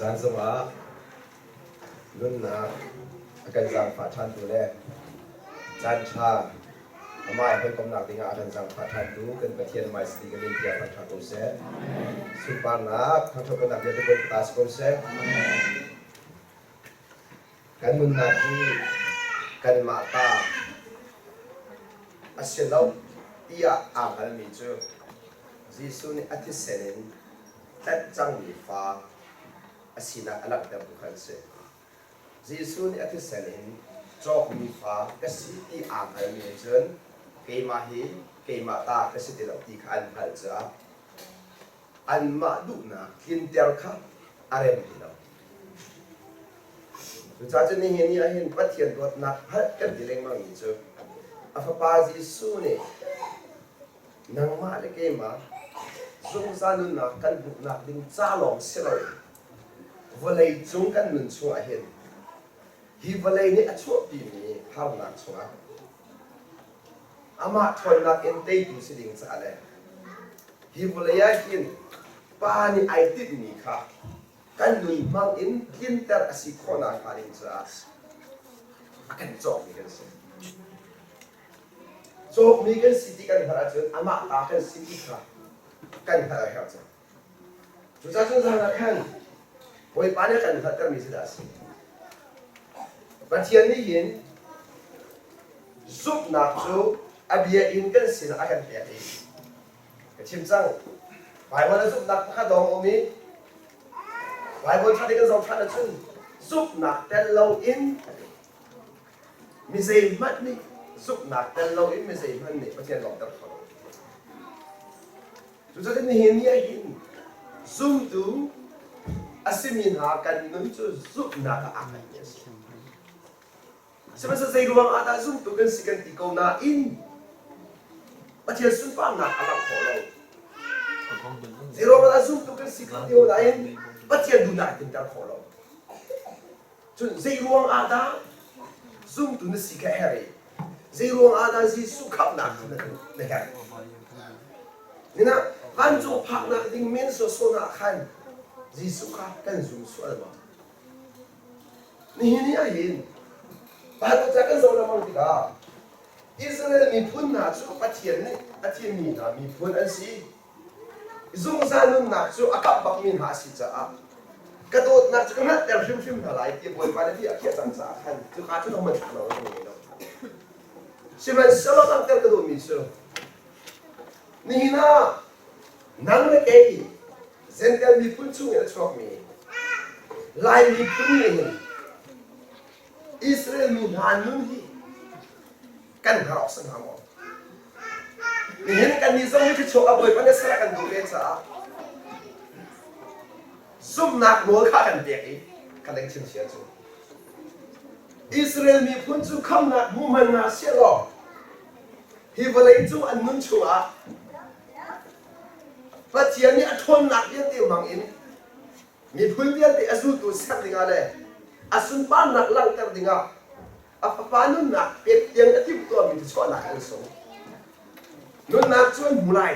Tuzaan zongah nunnak a kan zaangfah ṭhantu le caanṭha amah he hawikomhnak dingah a kan zaangfah ṭhantu kan Pathian hmaisabik kan in tiah thangṭhat ko seh. Sunparnak thangṭhatnak vialte Bawipa ta si ko seh. Kan nunnak hi kanmah ta a si lo tiah aa hngalmi cu Jesuh nih a thisen in tlanh cangmi fa a sinak a langhtertu kha an si. Jesuh nih a thisen in cawkmi fa ka si ti aa hngalmi nih cun keimah hi keimah ta ka si ti lo ti kha an hngalh caah anmah duhnak tlinter kha a rem ti lo. Cucaah cun nihin ni ahhin Pathian dawtnak hngalh kan ti lengmangmi cu a Fapa Jesuh nih nangmah le keimah zungzal nunnak kan hmuhnak ding ca lawng si loin vawlei cung kan nun chungah hin hi vawlei nih a chuahpimi harnak chungah amah ṭhawnnak in teitu si ding caah le hi vawlei ah hin Pa nih ai tinhmi kha kan nun hmang in tlinter a si khawh nakhnga ding caah a kan cawkmi kan si. Cawkmi kan si ti kan hngalh ahcun amah ta kan si ti kha kan hngalh a herh cang. Cucaah cun zan ah khan Bawipa nih a kan hngalhtermi cu dah a si? Pathian nih hin zumhnak cu a bia in kan sinah a kan pek i Ka chim cang. Baibal a zumhnak pakhat lawng a um i Baibal ṭha tein kan zoh ṭhan ahcun zumhnak tel loin mi zeihmanh nih zumhnak tel loin mi zeihmanh nih Pathian lawmhter kho lo. Cucaah nihin ni ah hin zumtu a simi hna kan nun cu zumhnak ah aa hngatmi a si. Sihmanhsehlaw zei ruang ah dah zumtu kan si kan ti ko nain Pathian sunparnak a langh khawh lo. Zei ruang ah dah zumtu kan si kan ti ko nain Pathian duhnak a tlinter khawh lo. Cun zei ruang ah dah zumtu na si kha herh i zei ruang ah dah Jesuh khamhnak kha na herh? Nina vancung phaknak ding men sawsawh ah khan Jesuh kha kan zum sual maw? Nihin ni ahhin Baibal ca kan zoh lengmang tikah Israel miphun hna cu Pathian nih a thimmi hna miphun an si. Zungzal nunnak cu a kamh bakmi hna a si caah ka dawtnak cu ka hngalhter hrimhrim hna lai ti Bawipa nih bia a khiah cang caah khan cuka cun hohmanh thlak lo an ngei lo. Sihmanhsehlaw langhter ka duhmi cu nihin ah nang le kei Jentail miphun chungin a chuakmi Lai miphun nih hin Israel mi hna nun hi kan hngar awk si hnga maw? Nihin kannih zong hi thluachuah a Bawipa nih ser a kan duh ve caah zumhnak nawl kha kan pek i kan eng chim sia cu Israel miphun cu khamnak hmu hmanh hna sehlaw hi vawlei cung an nun chungah Pathian nih a ṭhawnnak vialte hmang in miphun vialte a zultu ser dingah le a sunparnak langhter dingah a Fapa nunnak pek tiang a timhtuahmi thluachuahnak an sung. Nunnak cu an hmu lai.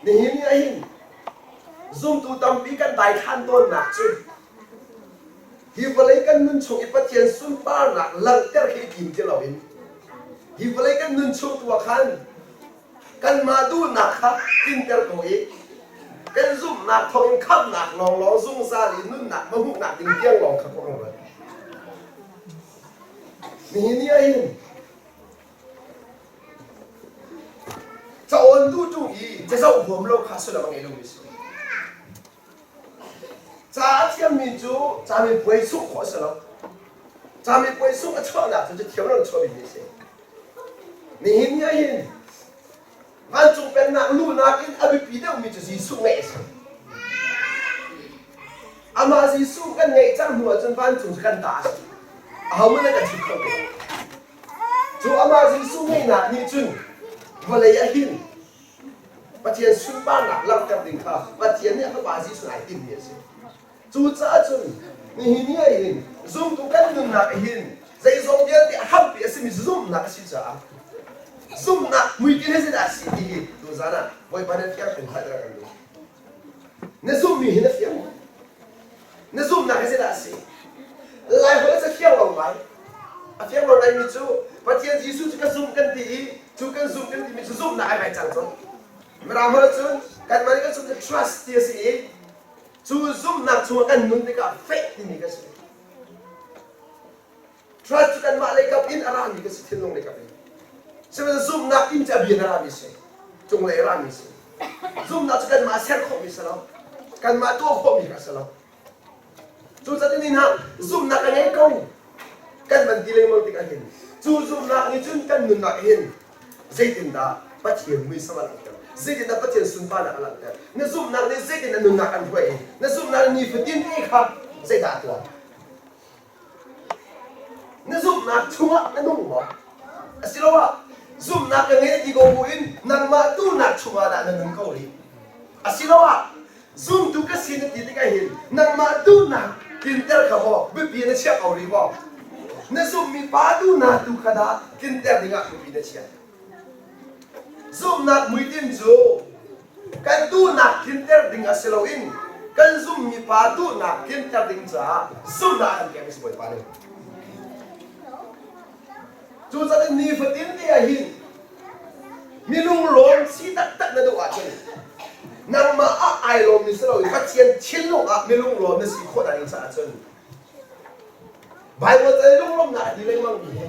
Nihin ni ahhin zumtu tampi kan daithlan tawnnak cu hi vawlei kan nun chung i Pathian sunparnak langhter khi tim ti loin hi vawlei kan nun chung tu ah khan kanmah duhnak kha tlinter ko i kan zumhnak thawngin khamhnak lawnglawng zungzal i nunnak va hmuhnak ding tiang lawng kha kan ruat. Nihin ni ahhin Ca-awn duh ṭung i cazoh huam lo kha sullam a ngei lomi a si. Ca a thiammi cu camipuai sungh khawh a si lo. Camipuai sungh a chuahnak cu cathiam lo in chuah bikmi a si. Nihin ni ahhin vancung pennak luhnak in a biapi deuhmi cu Jesuh ngeih a si. Amah Jesuh kan ngeih cang hnu ahcun vancung cu kan ta a si. Ahohmanh an kan chim kho ti lo. Cu amah Jesuh ngeihnak nih cun vawlei ah hin Pathian sunparnak langhter ding kha Pathian nih a Fapa Jesuh ai timmi a si. Cucaah cun nihin ni ah hin zumtu kan nunnak ah hin zeizong vialte a hrampi a simi zumhnak a si caah zumhnak hmuitinh hi zeidah a si ti hi tuzaan ah Bawipa nih fiang tein hngalhter a kan duh. Na zumhmi hi na fiang maw? Na zumhnak hi zeidah a si? Laiholh a fiang lo ngai. A fiang lo ngaimi cu Pathian Jesuh cu ka zum kan ti i cu kan zum kan timi cu zumhnak ai ngai cang cu. Mirang holh cun kanmah nih kan zumh cu trust ti a si i cu zumhnak chungah kan nun tikah faith timi kan si. Trust cu kanmah lei kap in a rami kan si, thinlung lei kap in. Sihmanhsehlaw zumhnak in cu a bia in a rami si, cunglei a rami si. Zumhnak cu kanmah ser khawhmi si lo, kanmah tuah khawhmi kha si lo. Cucaah ni hna zumhnak ka ngei ko kan van ti lengmang tikah hin cu zumhnak nih cun kan nunnak hin zeitindah Pathian muisam a langhter zeitindah Pathian sunparnak a langhter na zumhnak nih zeitin na nunnak an hruai i na zumhnak nih nifatin te kha zeidah a tuah Na zumhnak chungah na nung maw? Asiloah zumhnak ka ngei ti ko buin nangmah duhnak chungah dah na nun ko rih? Asiloah zumtu ka si na ti tikah hin nangmah duhnak tlinter kha maw biapi na chiah ko rih maw? Na zumhmi pa duhnak tu kha dah tlinter dingah biapi na chiah? Zumhnak muitin cu kan duhnak tlinter ding a si loin kan zumhmi pa duhnak tlinter ding caah zumhnak kan pek a si Bawipa nih. Cucaah nifatin te ah hin minung lawm si taktak na duh ahcun nangmah ah ai lawmmi si loin Pathian thinlung ah minung lawm na si khawh nak ding caah cun Baibal ca i lunglawmhnak a ti lengmangmi hi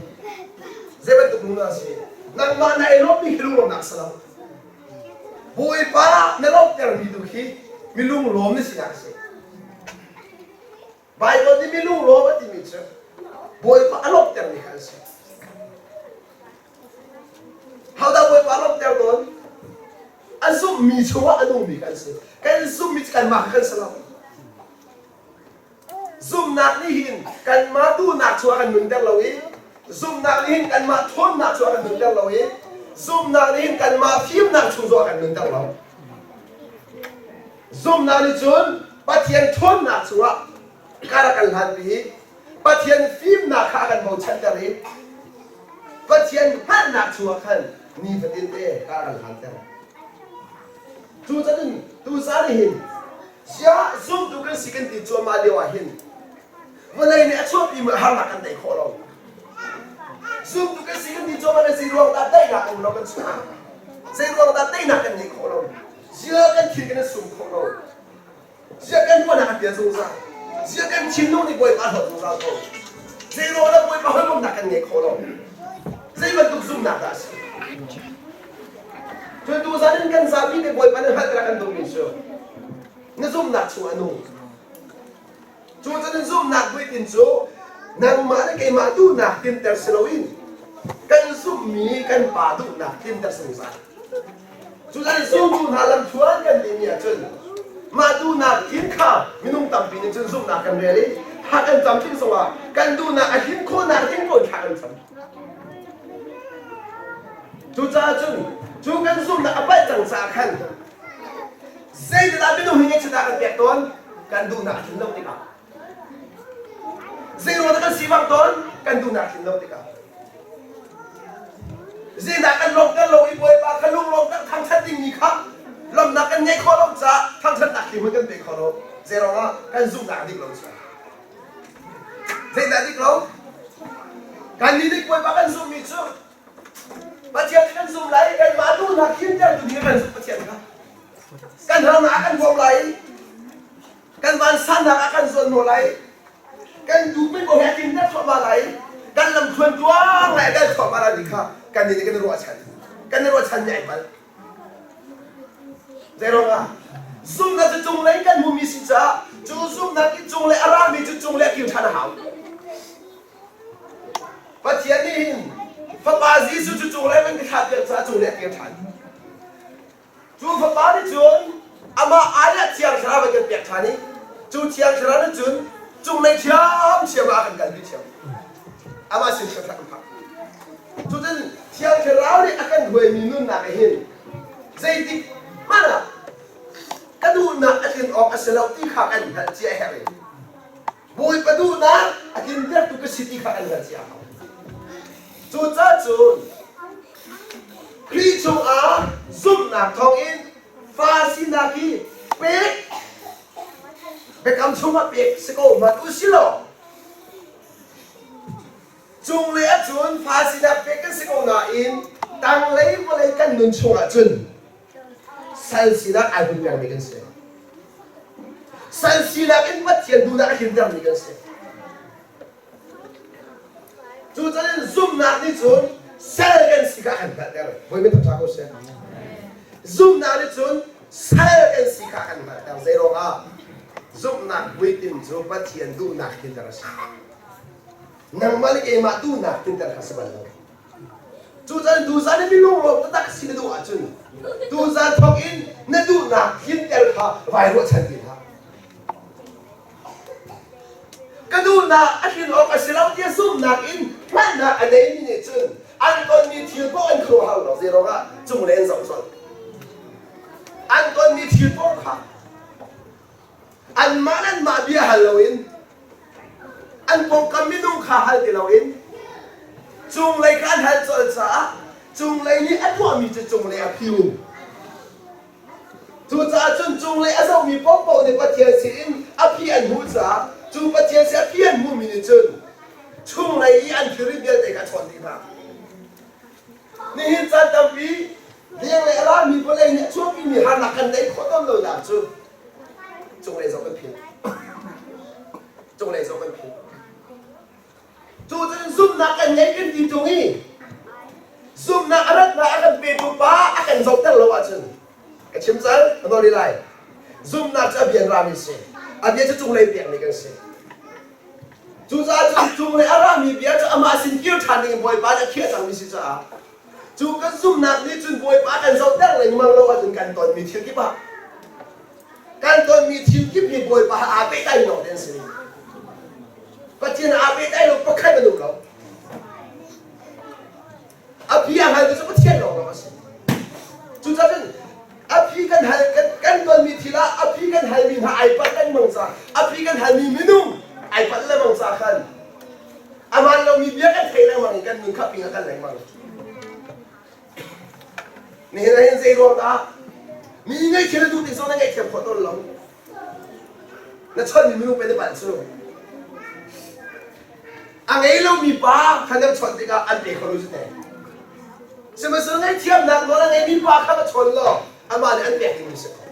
zei bantuk lung dah a si? Nangmah na i lawmmi khi lunglawmhnak a si lo. Bawipa na lawmhtermi tu khi mi lunglawm na sinak a si. Baibal nih mi lunglawm a timi cu Bawipa a lawmhtermi kha an si. Hodah Bawipa a lawmhter tawn? A zumhmi chungah a nungmi kha an si. Kan zumhmi cu kanmah kha kan si lo. Zumhnak nih hin kanmah duhnak cu a kan nunter lo i zumhnak nih hin kanmah ṭhawnnak cu a kan nunter lo i zumhnak nih hin kanmah fimnak chung cu a kan nunter lo. Zumhnak nih cun Pathian ṭhawnnak chungah kar a kan hlanpi i Pathian fimnak kha a kan bochanter i Pathian hngalhnak chungah khan nifatin te kar a kan hlanter. Cucaah tuzaan hin Ziah zumtu kan si kan ti cuahmah lio ah hin vawlei nih a chuahpimi harnak kan tei khawh lo. Zumtu kan si kan ti cuahmah le zei ruang dah daihnak um lo kan chungah? Zei ruang dah teinak kan ngeih khawh lo? Ziah kan thil kan i sum khawh lo? Ziah kan ruahnak a pial zungzal? Ziah kan thinlung nih Bawipa a hlawt zungzal ko? Zei ruang dah Bawipa hawikomhnak kan ngeih khawh lo? Zei bantuk zumhnak dah a si? Cun tuzan in kan zapi te Bawipa nih hngalhter a kan duhmi cu na zumhnak chung a nung. Cu cun zumhnak puitlin cu nangmah le keimah duhnak tlinter si loin kan zumhmi kan Pa duhnak tlinter zungzal. Cucan zumtu hna lamthluan kan timi ahcun mah duhnak tlin kha minung tampi nih cun zumhnak kan rel i thla kan cam tik zongah kan duhnak a tlin khawhnak ding ko thla kan cam. Cucaah cun cu kan zumhnak a palh cang caah khan zeitindah minung hi ngaihchiatnak kan pek tawn? Kan duhnak a tlin lo tikah. Zeiruang dah kan sivang tawn? Kan duhnak a tlin lo tikah. Zeidah kan lawmhter lo i Bawipa kha lunglawmhter thangṭhat dingmi kha lawmhnak kan ngeih khawh lo caah thangṭhatnak hi hmun kan pe kho lo. Zeiruangah kan zumhnak a dik lo caah. Zeidah dik lo? Kannih nih Bawipa kan zumhmi cu Pathian nih kan zum lai i kanmah duhnak tlintertu ding kan zumh Pathian kha. Kan harnak ah kan bawm lai i kan vansannak ah kan zuanhnawh lai i kan duhmi paoh hi a tlinter thluahmah lai i kan lamthluan tluang lai a kal thluahmah lai ti kha kannih nih kan i ruahchan. Kan i ruahchanmi ai palh. Zeiruangah? Zumhnak cu cunglei kan hmumi si caah cu zumhnak i cunglei a rami cu cunglei a kir ṭhan a hau. Pathian nih hin Fapa Jesuh cu cunglei kan thlah piak caah cunglei a kir ṭhan. Cu Fapa nih cun amah ai ah Thiang Thlarau a kan pek ṭhan i cu Thiang Thlarau nih cun cunglei ṭhiamṭhiam ah a kan kalpi ṭhiam. Amah sin ṭhiamṭhiam kan phak. Cucun Thiang Thlarau nih a kan hruaimi nunnak ah hin zeitik hmanh ah ka duhnak a tlin awk a si lo ti kha kan hngalh cia a herh i Bawipa duhnak a tlintertu ka si ti kha kan hngalh cia a hau. Cucaah cun Khrih chungah zumhnak thawngin fa sinak hi pek biakam chungah pek si ko hmanh u si law cunglei ahcun fa sinak pek kan si ko nain tanglei vawlei kan nun chungah cun sal sinak ai hun pengmi kan si. Sal sinak in Pathian duhnak a tlintermi kan si. Cucaah zumhnak nih cun sal kan si kha a kan hngalhter. Bawi min ṭha ko seh. Zumhnak nih cun sal kan si kha a kan hngalhter. Zei ruangah? Zumhnak hmuitinh cu Pathian duhnak tlinter a si. Nangmah le keimah duhnak tlinter kha si bal lo. Cucaah tuzan i minung lawm taktak si na duh ahcun tuzan thawk in na duhnak tlinter kha vai ruahchan ti hlah. Ka duhnak a tlin awk a si lo tiah zumhnak in hngalhnak a neimi nih cun an tonmi thil paoh an khuaruahhar lo zei ruangah cunglei an zoh colh. An tonmi thil paoh kha anmah le anmah bia hal loin an pawngkam minung kha hal ti loin cunglei kha an hal colh caah cunglei nih a tuahmi cu cunglei a phi um. Cucaah cun cunglei a zohmi paohpaoh nih Pathian sinin a phi an hmuh caah cu Pathian sin a phi an hmuhmi nih cun chunglei i an thilri vialte kha a chawn dih hna. Nihin caan tampi lenglei a rami vawlei nih a chuahpimi harnak kan tei khawh tawn lonak cu cunglei zoh kan philh. Cunglei zoh kan philh. Cu cun zumhnak kan ngei kan ti ṭung i zumhnak a ratnak a kan petu pa a kan zohter lo ahcun ka chim cal ka nawl lai. Zumhnak cu a bia rami si. A bia cu cunglei pekmi kan si. Cucaah cun cunglei a rami bia cu amah sin kir ṭhan ding in Bawipa nih a khiah cangmi si caah cu kan zumhnak nih cun Bawipa kan zohter lengmang lo ahcun kan tonmi thil kip ah Kan tonmi thil kip hi Bawipa he aa pehtlai lawng te an si. Pathian aa pehtlai lo pakhat an um lo. A phi a hngaltu cu Pathian lawng lawng a si. Cucaah cun a phi kan hal kan, kan tonmi thil ah a phi kan halmi hna ai palh lengmang ca a phi kan halmi minung ai palh lengmang ca khan aman lomi bia kan theih lengmang i kan nun kha ping a kal lengmang. Nihin ah hin zei ruang dah mi ngaihchiat na duh tik zong na ngaihthiam khawh tawn lo. Na chawnhmi minung pe na palh cu. A ngei lomi pa kha na chawnh tikah an pe kho lo cu te. Sihmanhsehlaw ngaihthiamnak nawl a ngeimi pa kha va chawn law amah nih an pek dingmi si ko.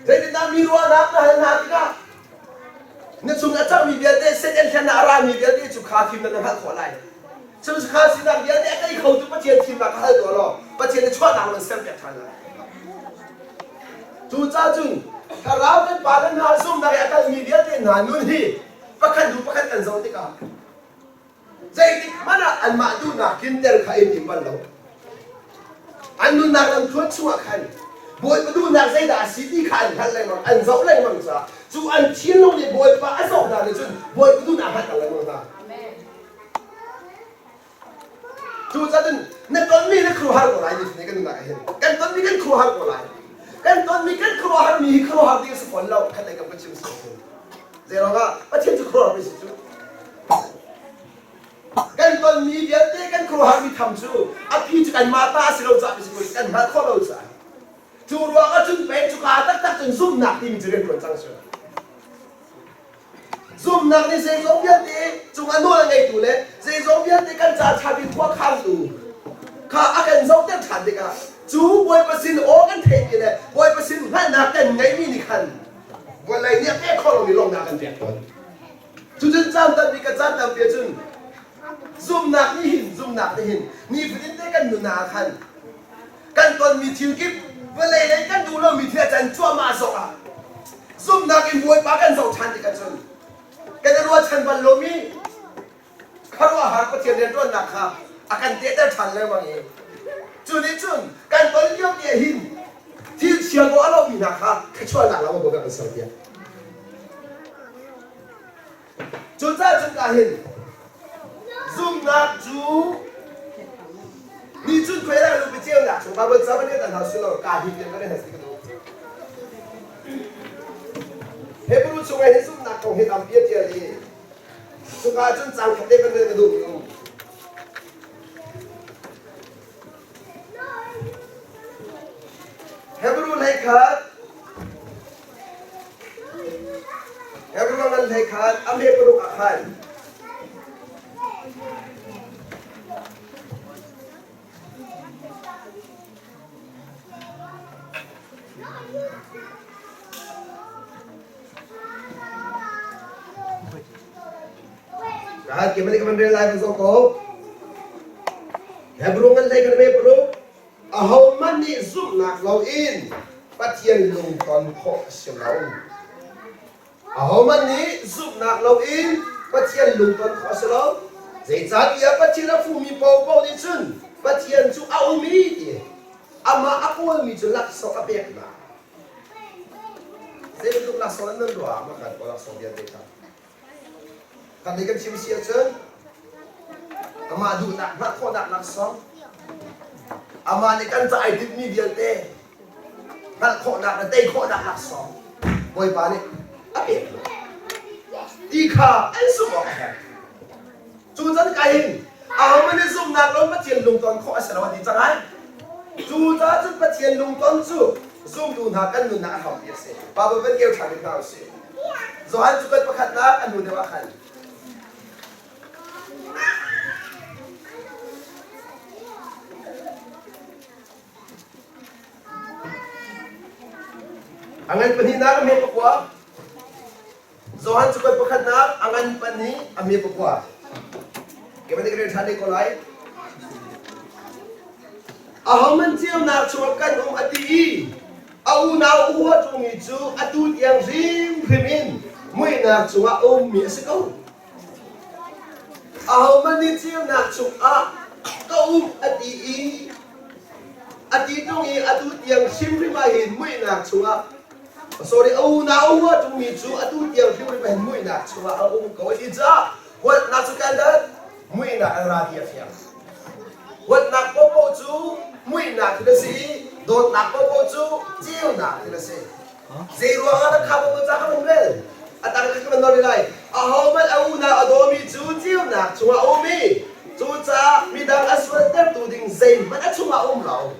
Zeitindah mi ruahnak na hal hna tikah na chung a cangmi vialte Satan hlennak a rami vialte cu kha fimnak na hngalh khawh lai. Cun kha sinak vialte a tei khotu Pathian thimnak kha hal tuah law Pathian nih chuahnak lam an serpiak ṭhan lai. Cucaah cun thlarau kan pa le hna zumhnak i a kalmi vialte hna nun hi pakhat hnu pakhat kan zoh tikah Zeitik hmanh ah anmah duhnak tlinter kha in tim bal lo. An nunnak lamthluan chungah khan Bawipa duhnak zeidah a si ti kha an hngalh lengmang, an zoh lengmang caah cu an thinlung nih Bawipa a zoh hna nih cun Bawipa duhnak a hngalhter lengmang hna. Cucaah cun na tonmi na khuaruahhar ko lai ni kan nunnak ah hin. Kan tonmi kan khuaruahhar ko lai. Kan tonmi kan khuaruahharmi hi khuaruahhar ding a si fawn lo. Khat lei kam kan chim si. Zeiruangah Pathian cu khuaruahhar si cu. Kan tonmi vialte kan khuaruahharmi tham cu a phi cu kanmah ta a si lo caah si kan hngalh khawh lo caah. Cu ruangah cun pei cuka taktak cun zumhnak timi cu rian ṭuan cang si. Zumhnak nih zeizong vialte cungah nawl a ngeitu le zeizong vialte kan ca ṭha bik khuakhangtu kha a kan zohter ṭhan tikah cu Bawipa sin aw kan theihmi le Bawipa sin hngalhnak kan ngeihmi nih khan vawlei nih a pek khawh lomi lawmhnak kan pek tawn. Cucun caan tampi ka caan tampi ahcun zumhnak nih hin zumhnak nih hin nifatin te kan nunnak ah khan kan tonmi thil kip vawlei lei kan duh lomi thil a can cuahmah zong ah zumhnak in Bawipa kan zoh ṭhan tik ahcun kan i ruahchan bal lomi khuaruahhar Pathian rianṭuannak kha a kan tehter ṭhan lengmang i cu nih cun kan ton lio ti ah hin thil chia dawh a lomi hna kha thluachuahnak lam a kan serpiak. Cucaah cun ka hin zumhnak cu mi cun khoi la lu ceunak chung Bible ca van hna silo ka hi tiang kan has ti ka duh. Hebrew chung ah hin zumhnak kong hi tampi a tial i cuka cun cang khat te van ka duh mi um. khan Ka ke mani ka man rel lai zo ko. Hebrew ngan hlei kan me pru. Ahohmanh nih zumhnak loin Pathian lungton khawh a si lo. Ahohmanh nih zumhnak loin Pathian lungton khawh a si lo. Zeicahtiah Pathian a fumi paohpaoh nih cun Pathian cu a um i ti amah a kawlmi cu laksawng a pek hna. Zei bantuk laksawng nan ruah ah mah kan laksawng vialte kha Kan nih kan chim si ahcun amah duhnak hngalh khawhnak laksawng, amah nih kan ca ai tinhmi vialte hngalh khawhnak le tei khawhnak laksawng Bawipa nih a pek hna ti kha an zumh awk a herh. Cu can ka hin ahohmanh nih zumhnak lo Pathian lungton khawh a si lo a ti cang ai. Cu caah cun Pathian lungton cu zumtu hna kan nunnak a hrampi a si. Bible van keu ṭhan rih hna u sih. Johan cu kan pakhatnak a hnu deuh ah khan A ngan pahnihnak a hme pakua. Johan cu kan pakhatnak a ngan pahnih a hme pakua. Keimah nih ka rel ṭhan ko lai. Ahohmanh ceunak chungah kan um a ti i A unau upa ṭungmi cu atu tiang hrimhrim in muihnak cungah a ummi a si ko. Ahohmanh nih ceunak chungah ka um a ti i a ti ṭung i atu tiang hrimhrim ah hin muihnak chungah sorry a unau upa ṭungmi cu atu tiang hrimhrim ah hin muihnak chungah a um ko a ti caah huatnak cu kan dat muihnak an ra ti a fiang. Huatnak paohpaoh cu muihnak thil a si i dawtnak paohpaoh cu ceunak thil a si. Zei ruangah dah kha paohpaoh ca ka van rel? A tang ka van nawl lai. Ahohmanh a unau a dawmi cu ceunak chungah a um i cucaah midang a sualtertu ding zeihmanh a chungah a um lo.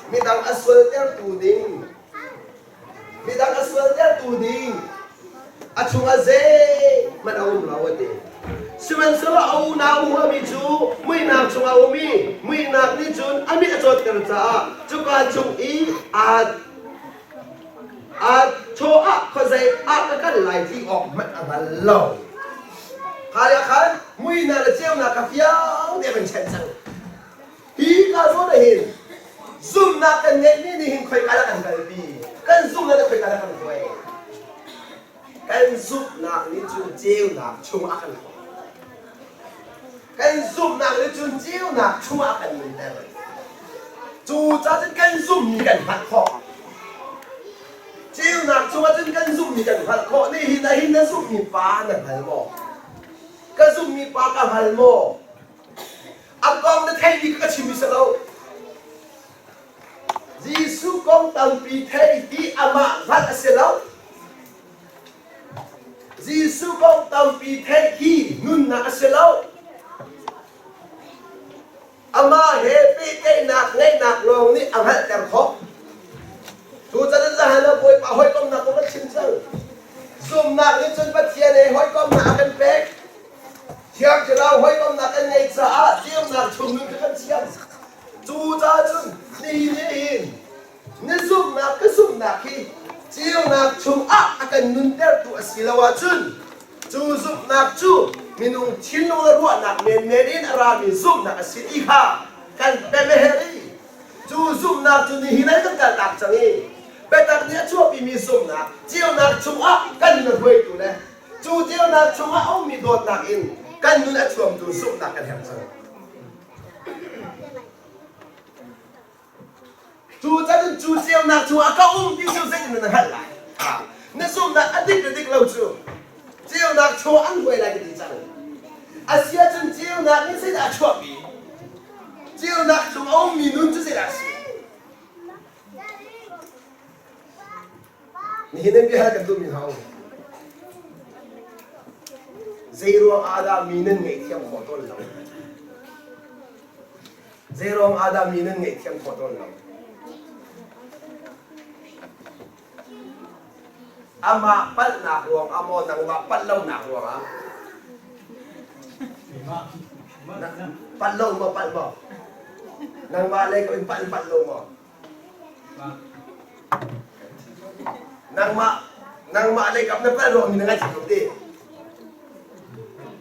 Midang a sualtertu ding Midang a sualtertu ding a chungah zeihmanh a um lo a ti. Sihmanhsehlaw a unau huami cu muihnak chungah a um i muihnak nih cun a mit a cawtter caah cuka chung i aa aa chaw ah khuazei ah ka kal lai ti awk hmanh a hngal lo. Kha ah khan muihnak le ceunak kha fiang te van chenh cang. Hi ka zawn ah hin zumhnak kan ngeihmi nih hin khoika dah kan kalpi? Kan zumhnak nih khoika dah kan hruai? Kan zumhnak nih cun ceunak chungah a kan hruai. Kan zumhnak nih cun ceunak chungah a kan nunter. Cu cun kan zumhmi kan hngalh khawh. Ceunak chungah cun kan zumhmi kan hngalh khawh. Nihin ah hin na zumhmi pa na hngal maw? Ka zumhmi pa ka hngal maw? A kong na theihmi ka chim si lo. Jesuh kong tampi thei ti amah hngalh a si lo. Jesuh kong tampi theih hi nunnak a si lo. Amah he pehtlaihnak ngeihnak lawng nih a hngalhter khawh. Tuchan zahan ah Bawipa hawikomnak kong kan chim cang. Zumnak nih cun Pathian he hawikomnak a kan pek. Thiang Thlarau hawikomnak kan ngeih caah ceunak chung nun kha kan thiam. Cucaah cun nihin hin na zumhnak ka zumhnak hi ceunak chungah a kan nuntertu a si lo ahcun cu zumhnak cu minung thinlung le ruahnak menmen in a rami zumhnak a si ti kha kan pem a herh i cu zumhnak cu nihin ah kan kaltak cang i biatak nih a chuahpimi zumhnak ceunak chungah kan nun a hruaitu le Cu ceunak chungah a ummi dawtnak in kan nun a thuamtu zumhnak kan herh cang. Cu cun cu ceunak chungah ka um ti cu zeitin na hngalh lai? Na zumhnak a dik le dik lo cu ceunak chungah an hruai lai ka ti cang. Asiahcun ceunak nih zeidah a chuahpi? Ceunak chung a ummi nun cu zeidah a si? Nihin in biahal kan duhmi hna um. Zeiruang ah dah mi nan ngaihthiam khawh tawn lo? Zeiruang ah dah mi nan ngaihthiam khawh tawn lo? Amah palhnak ruangah maw nangmah palh lonak ruangah? Palh lo maw palh maw? Nangmah lei ko in palh palh lo maw? Nangmah nangmah lei kam na palh ruang mi na ngaithiam lo ti.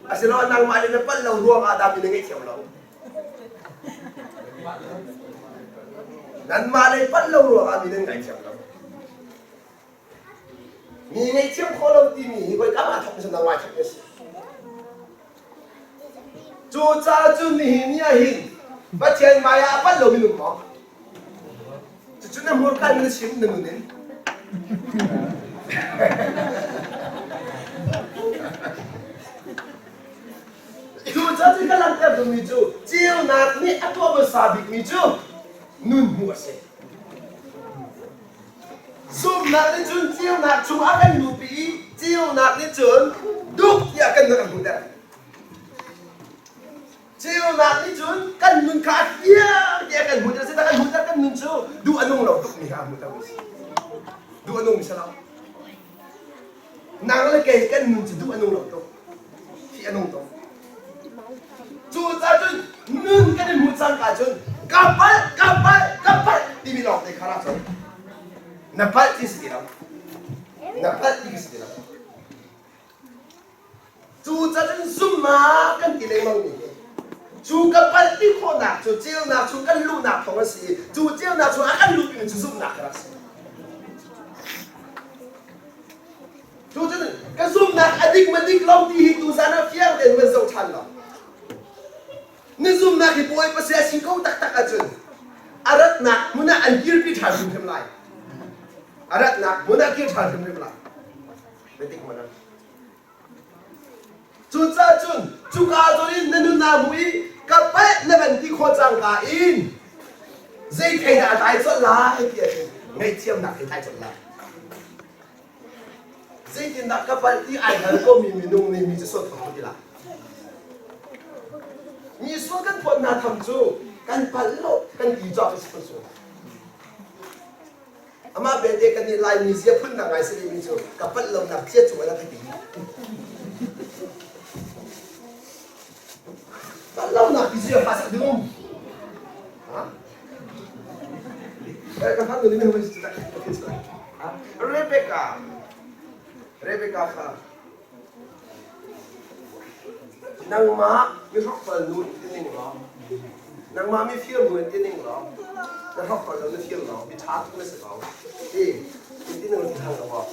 Asilo nangmah lei na palh lo ruang ah dah mi na ngaihthiam lo. Nanmah lei palh lo ruang ah mi nan ngaithiam lo. Mi ngaihthiam khawh lo timi hi voi kam ah thawk mi nangmah thawk mi a si. Cucaah cun nihin ni ah hin Pathian hmai ah a palh lo minung maw? Cucu na hmurka in na chim na nun in. Cucaah cun ka langhter duhmi cu ceunak nih a tuah hmasa bikmi cu nun hmuh a si. Zumhnak nih cun ceunak chung a kan luhpi i ceunak nih cun duk tiah kan nun a kan hmuhter. Ceunak nih cun kan nun kha a fiang tiah kan hmuhter. Zeicahtiah kan hmuhter kan nun cu duh a nung lo tukmi kha a hmuhter mi si. Duh a nung mi si lo. Nang le kei kan nun cu duh a nung lo tuk. Thih a nung tuk. Cucaah cun nun kan i hmuh cangka cun ka palh, ka palh, ka palh timi lawng te kha ra cun na palh ti si ti lo. Na palh ti si ti lo. Cucaah cun zumhnak kan ti lengmang mi hi cu ka palh ti khawhnak cu ceunak chung kan luhnak thawng a si i cu ceunak chung a kan luhpimi cu zumhnak ka rak si. Cucun ka zumhnak a dik ma dik lo ti hi tuzan ah fiang tein van zoh ṭhan law. Na zumhnak hi Bawipa sia si ko taktak ahcun a ratnak hmun ah an kirpi ṭhan hrimhrim lai. A ratnak hmun ah kir ṭhan hrimhrim lai. Biatik mana. Cucaah cun cuka zawn in na nun naa hmu i ka palh na van ti khawh cangka in zei thei dah a tlai colh lai ti ahcun ngaihthiamnak thei tlai colh lai. Zeitindah ka palh ti ai hngal komi minung nih mi cu sual phawt ti lai. Mi sual kan phawt hna tham cu kan palh lo kan ti cawk si phun sual. Amah belte kan nih Laimi zia phun dang ngai si mi cu ka palh lonak cia cung ah ka ti. Palh lonak ti zia fa sak ding. Ha? Ka fan ni na Rebecca Rebecca kha nangmah mi hrokhrol nu in ti ning law nangmah mi fir nu in ti ning law na hrokhrol lo na fir law mi ṭha tuk na si ko ti in ti ning ti hang lo maw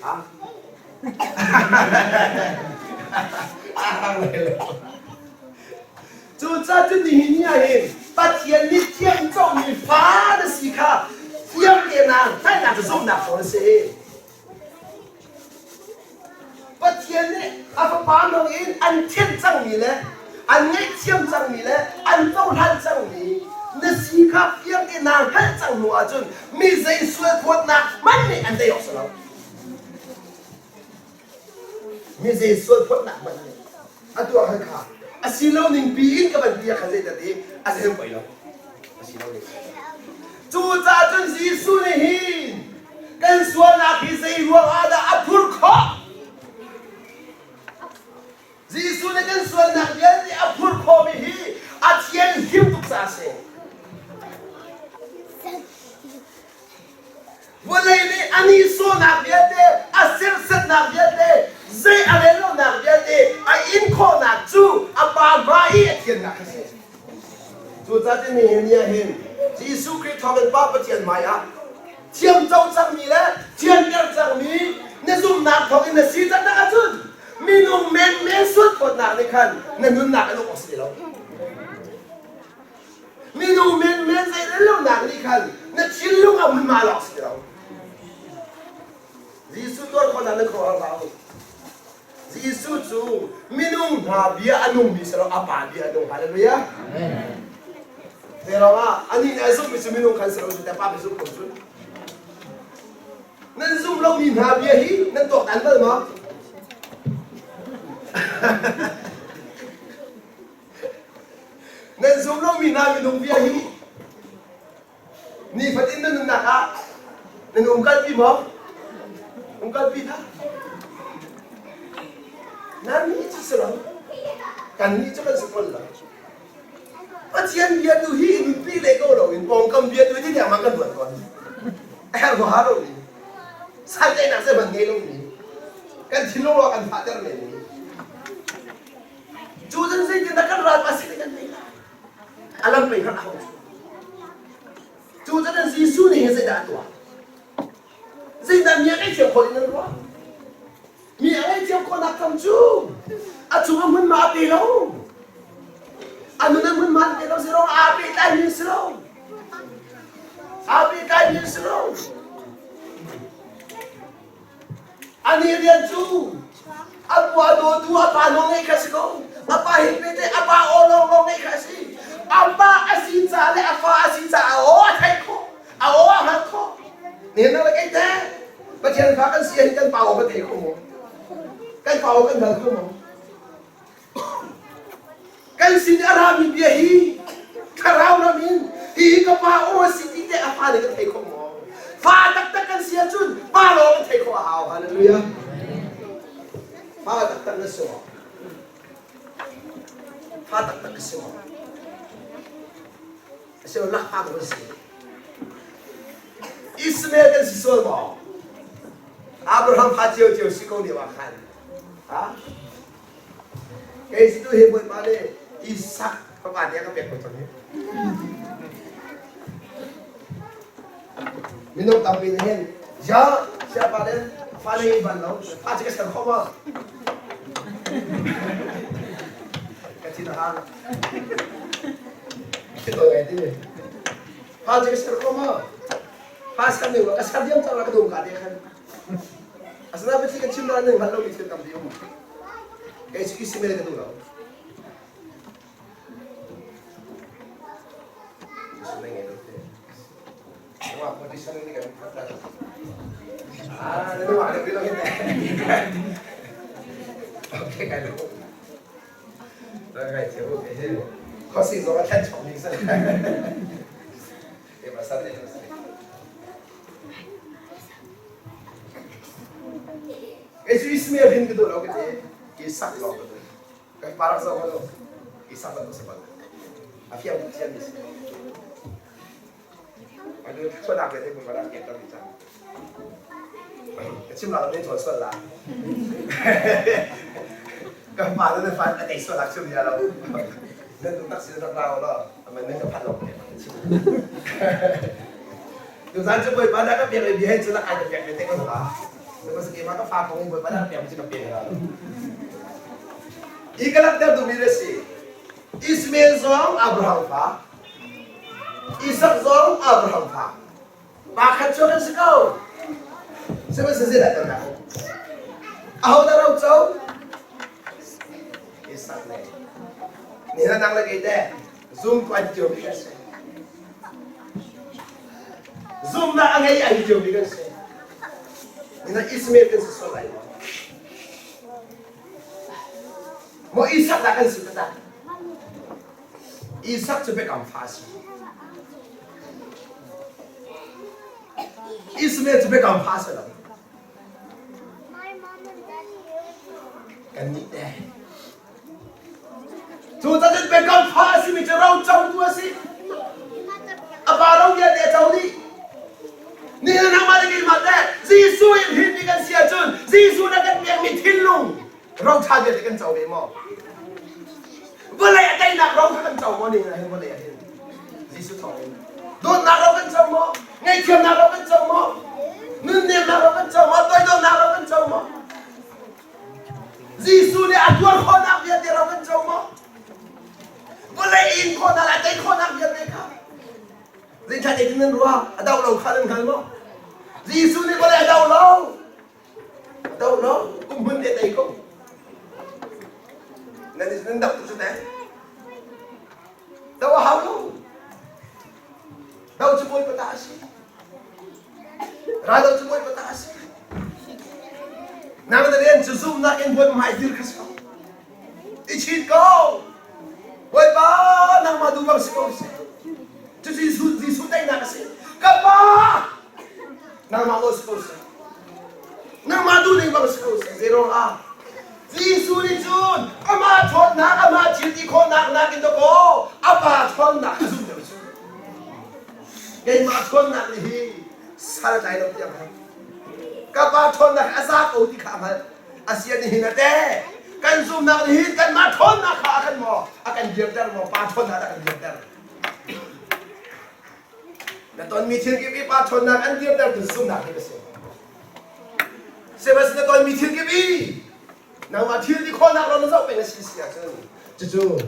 ha a hang lo Cucaah cun nihin ni ah hin Pathian nih thiamcohmi fa na si kha fiang tein naa hngalhnak cu zumhnak thawng a si. Pathian nih a Fapa hmang in an thianh cangmi le an ngaihthiam cangmi le an cohlan cangmi na si kha fiang tein naa hngalh cang hnu ahcun mi zei sual phawtnak hmanh nih an tei awk si lo. Mi zei sual phawtnak hmanh nih a tuah khan kha a si lo ning pi in ka van ti ah khan zeidah ti a zei poi lo a si lo ning cucaah cun Jesuh nih hin kan sualnak hi zei ruang ah dah a phur khawh Jesuh nih kan sualnak vialte a phur khawhmi hi a thianhlim tuk caah a si Vawlei nih a nihsawhnak vialte, a serhsatnak vialte, zei a rel lonak vialte a in khawhnak cu a Pa hmai i a thiannak a si. Cucaah nihin ni ah hin Jesuh Khrih thawngin Pa Pathian hmai ah thiamco cangmi le thianter cangmi na zumhnak thawngin na si taktak ahcun minung menmen sualphawtnak nih khan na nunnak an uk awk si lo. Minung menmen zei lonak nih khan na thinlung a hmunhma lawng si lo. Jesuh tuar khawhnak na khuaruahhar hlah u. Jesuh cu minung hna bia a nungmi si lo, a Pa bia a nung. Hallelujah. Zeiruangah anih nih a zumhmi cu minung khan si lo, cu Pa bia zumh ko cun. Nan zum lomi hna bia hi nan tuaktan bal maw? Nan zum lomi hna minung bia hi nifatin na nunnak ah nan umkalpi maw? Umkalpi hlah. Nan nih cu si lo. Kan nih cu kan si tawn lo. Pathian bia tu hi nunpi le ko lo in pawngkam bia tu hi tiang kan ruat tawn. A herh huaha lo mi. Santlainak zeihmanh ngei lo mi. Kan thinlung lawng kan fahter men mi. Cu cun zeitindah kan ral pa sin kan theih lai? A lam pei hngalh a hau. Cu cun Jesuh nih hin zeidah a tuah? Zeidah mi a ngaihthiam khawh in nan ruah? Mi a ngaihthiam khawhnak kam cu a cung a hmunhma a pe lo. A nun a hmunhma a pe lo si ruang aa pehtlaimi a si lo. Aa pehtlaimi a si lo. Anih rian cu a pa dawtu a pa nawl ngeih kha a si ko. A pa he pehtlaih a pa aw lawnglawng ngeih kha a si. A pa a si ca le a fa a si caah a aw a theih khawh. A aw a hngalh khawh. Nihin na kei teh Pathian fa kan si ahhin kan pa aw kan thei kho maw? Kan pa aw kan hngal kho maw? Kan sin i a rami bia hi thlarau ram in hihi ka pa aw a si ti teh a fa nih kan thei kho maw? Fa taktak kan si ahcun pa lawng kan theih khawh a hau. Hallelujah. Fa taktak na si maw? Fa taktak ka si maw? Asilo lakfa kan si. Ismael kan si sual maw? Abraham fa cio cio si ko lio ah khan. Ha? Kei si tu hi Bawipa nih Isak fapa nih a ka pek ko cang hi. Minung tampi nih hin ya siapa le fa nei ban lo fa ci ka ser kho ma ka thin a hang Khi to ngai ti fa ci ka ser kho ma fa ser ning ka ser diam cang la ka dum ka te khan Asinain biathli kan chim nain nan hngalh lomi thil tampi um. Kei cu Ismael ka duh lo. Ismael ngei lo te. Wah, politician ini kan Ah, nanti wah ada bilang ini. Oke, kai lo. Kai ceu, okay. Kau sih zong a thlen chom ni sa. Eh, pasal ni. Kei cu Ismael hin ka duh lo ka ti. Isak lawng ka duh. Kan pa rak zoh lo. Isak bantuk si bal. A fiang tuk thiam mi si. Anu thluanak le thei rak ke tam cang. Ka chim la ne chawn sual la. Kan pa le fan a tei sual lak chim ya lo. Nan tu tak sin rak rau lo. Aman nan ka phan lo. Tuzan cu Bawipa dah ka pek le bia hi cu ai ka pek ve te ko hnga. Sihmanhsehlaw keimah ka fa kong in Bawipa dah ka pek mi cu ka pek la. Hi ka langhter duhmi na si. Ismael zong Abraham fa, Isak zong Abraham fa. Pa khat cu kan si ko. Sihmanhsehlaw zeidah kan dah? Aho dah ro co? Isak le. Nihin nang le kei teh zumtu an cio mi kan si. Zumnak a ngei ai ciomi kan si. Nina Ismael kan si sual lai maw? Maw Isak dah kan si tak? Isak cu biakam fa a si. Ismael cu biakam fa a si lo. Kan nih teh Cu cacun biakam fa a simi cu ro cotu a si. A pa ro vialte a co dih. Nihin nangmah le keimah teh Jesuh in hrinmi kan si ahcun Jesuh na kan pekmi thinlung ro ṭha vialte kan co ve maw? Vawlei a teinak ro kha kan co maw nihin ah hin vawlei ah hin Jesuh thawng in dawtnak ro kan co maw? Ngaihthiamnak ro kan co maw? Nunnemnak ro kan co maw? Toidornak ro kan co maw? Jesuh nih a tuar khawhnak vialte ro kan co maw? Vawlei in khawhnak le a tei khawhnak vialte kha zeicah tin nan ruah? A doh lo kha nan hngal maw? Jesuh nih vawlei a doh lo. A doh lo. Um hmun te tei ko. Nan nan doh tuk cu teh. Doh a hau lo. Do cu Bawipa ta a si. Raldo cu Bawipa ta a si. Nang na rian cu zumhnak in Bawipa hmai dir kha si ko. I chit ko. Bawipa nangmah duh bang si ko seh. Cucu Jesuh Jesuh teinak a si. Ka pa nangmah nawl si ko seh. Nangmah duh ning bang si ko seh. Zei ruangah? Jesuh nih ṭhawnnak, amah thil ti khawhnak nakin dawkaw a pa ṭhawnnak a zum deuh cu. Keimah ṭhawnnak nih hi sal a tlai lo tiang hngalh. Ka pa ṭhawnnak a za ko ti kha a hngalh. A si a nihin a te. Kan zumnak nih hin kanmah ṭhawnnak kha a kan maw a kan dirter maw pa ṭhawnnak a kan dirter. Na tonmi thil kip i pa ṭhawnnak an dirtertu zumnak hi ka si. Sihmanhsehlaw na tonmi thil kip i nangmah thil ti khawhnak lawng na zoh peng a si si ahcun cucu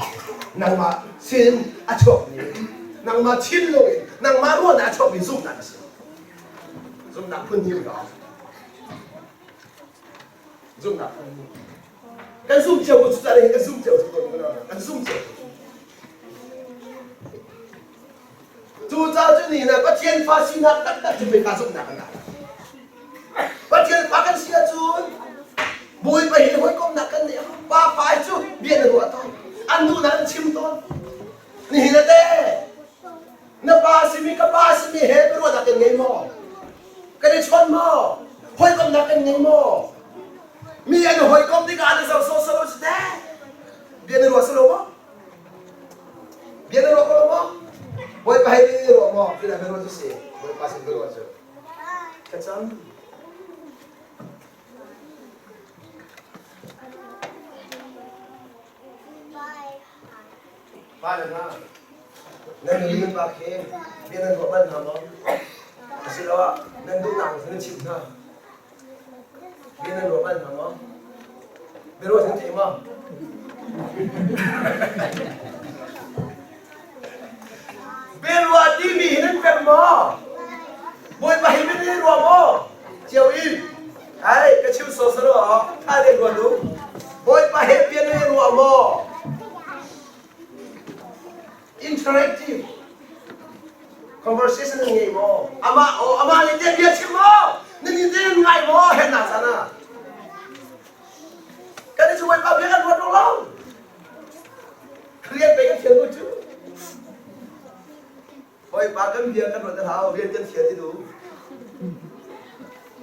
nangmah sin a chuakmi nangmah thinlung in nangmah ruahnak a chuakmi zumhnak a si. Zumhnak phun hnih ka Zumhnak phun hnih. Kan zum cio ko cu caah kan zum cio cu kan zum cio ko. Cucaah cu ni na Pathian fa sinak taktak cu pei zumhnak kan ngah. Pathian fa kan si ahcun Bawipa he hawikomhnak kan neih pa fa cu bia na ruah tawn. An duhnak an chim tawn. Nihin a te na pa simi ka pa simi he biaruahnak kan ngei maw? Kan i chawn maw? Hawikomhnak kan ngei maw? Mi an hawikom tikah an zoh sawsawh lo si teh. Bia na ruah silo maw? Bia na ruah ko lo maw? Bawipa hei ni ruah maw? Cudah bia ruah cu si. Bawipa sin bia ruah cu. Thlacam. Pa le hna, nan nu nan pa khi bia nan ruah bal hna maw? Asiloah nan duhnak nan chimh hna. Bia nan ruah bal hna maw? Biaruah nan thei maw? Biaruah timi hi nan pemh maw? Bawipa hi min in ruah maw? Cio in. Hai, ka chim sawsawh aw. Tha te ruat u. Bawipa he bia nan ruah maw? Interactive conversation nan ngei maw? Amah aw amah nih te bia chim maw? Nan in te nan ngai maw? Hen na sana. Kan i cu pa bia kan ruat lo. Rian pe kan thial ko cu. Bawipa kan bia kan ruat hau rian kan thial ti du.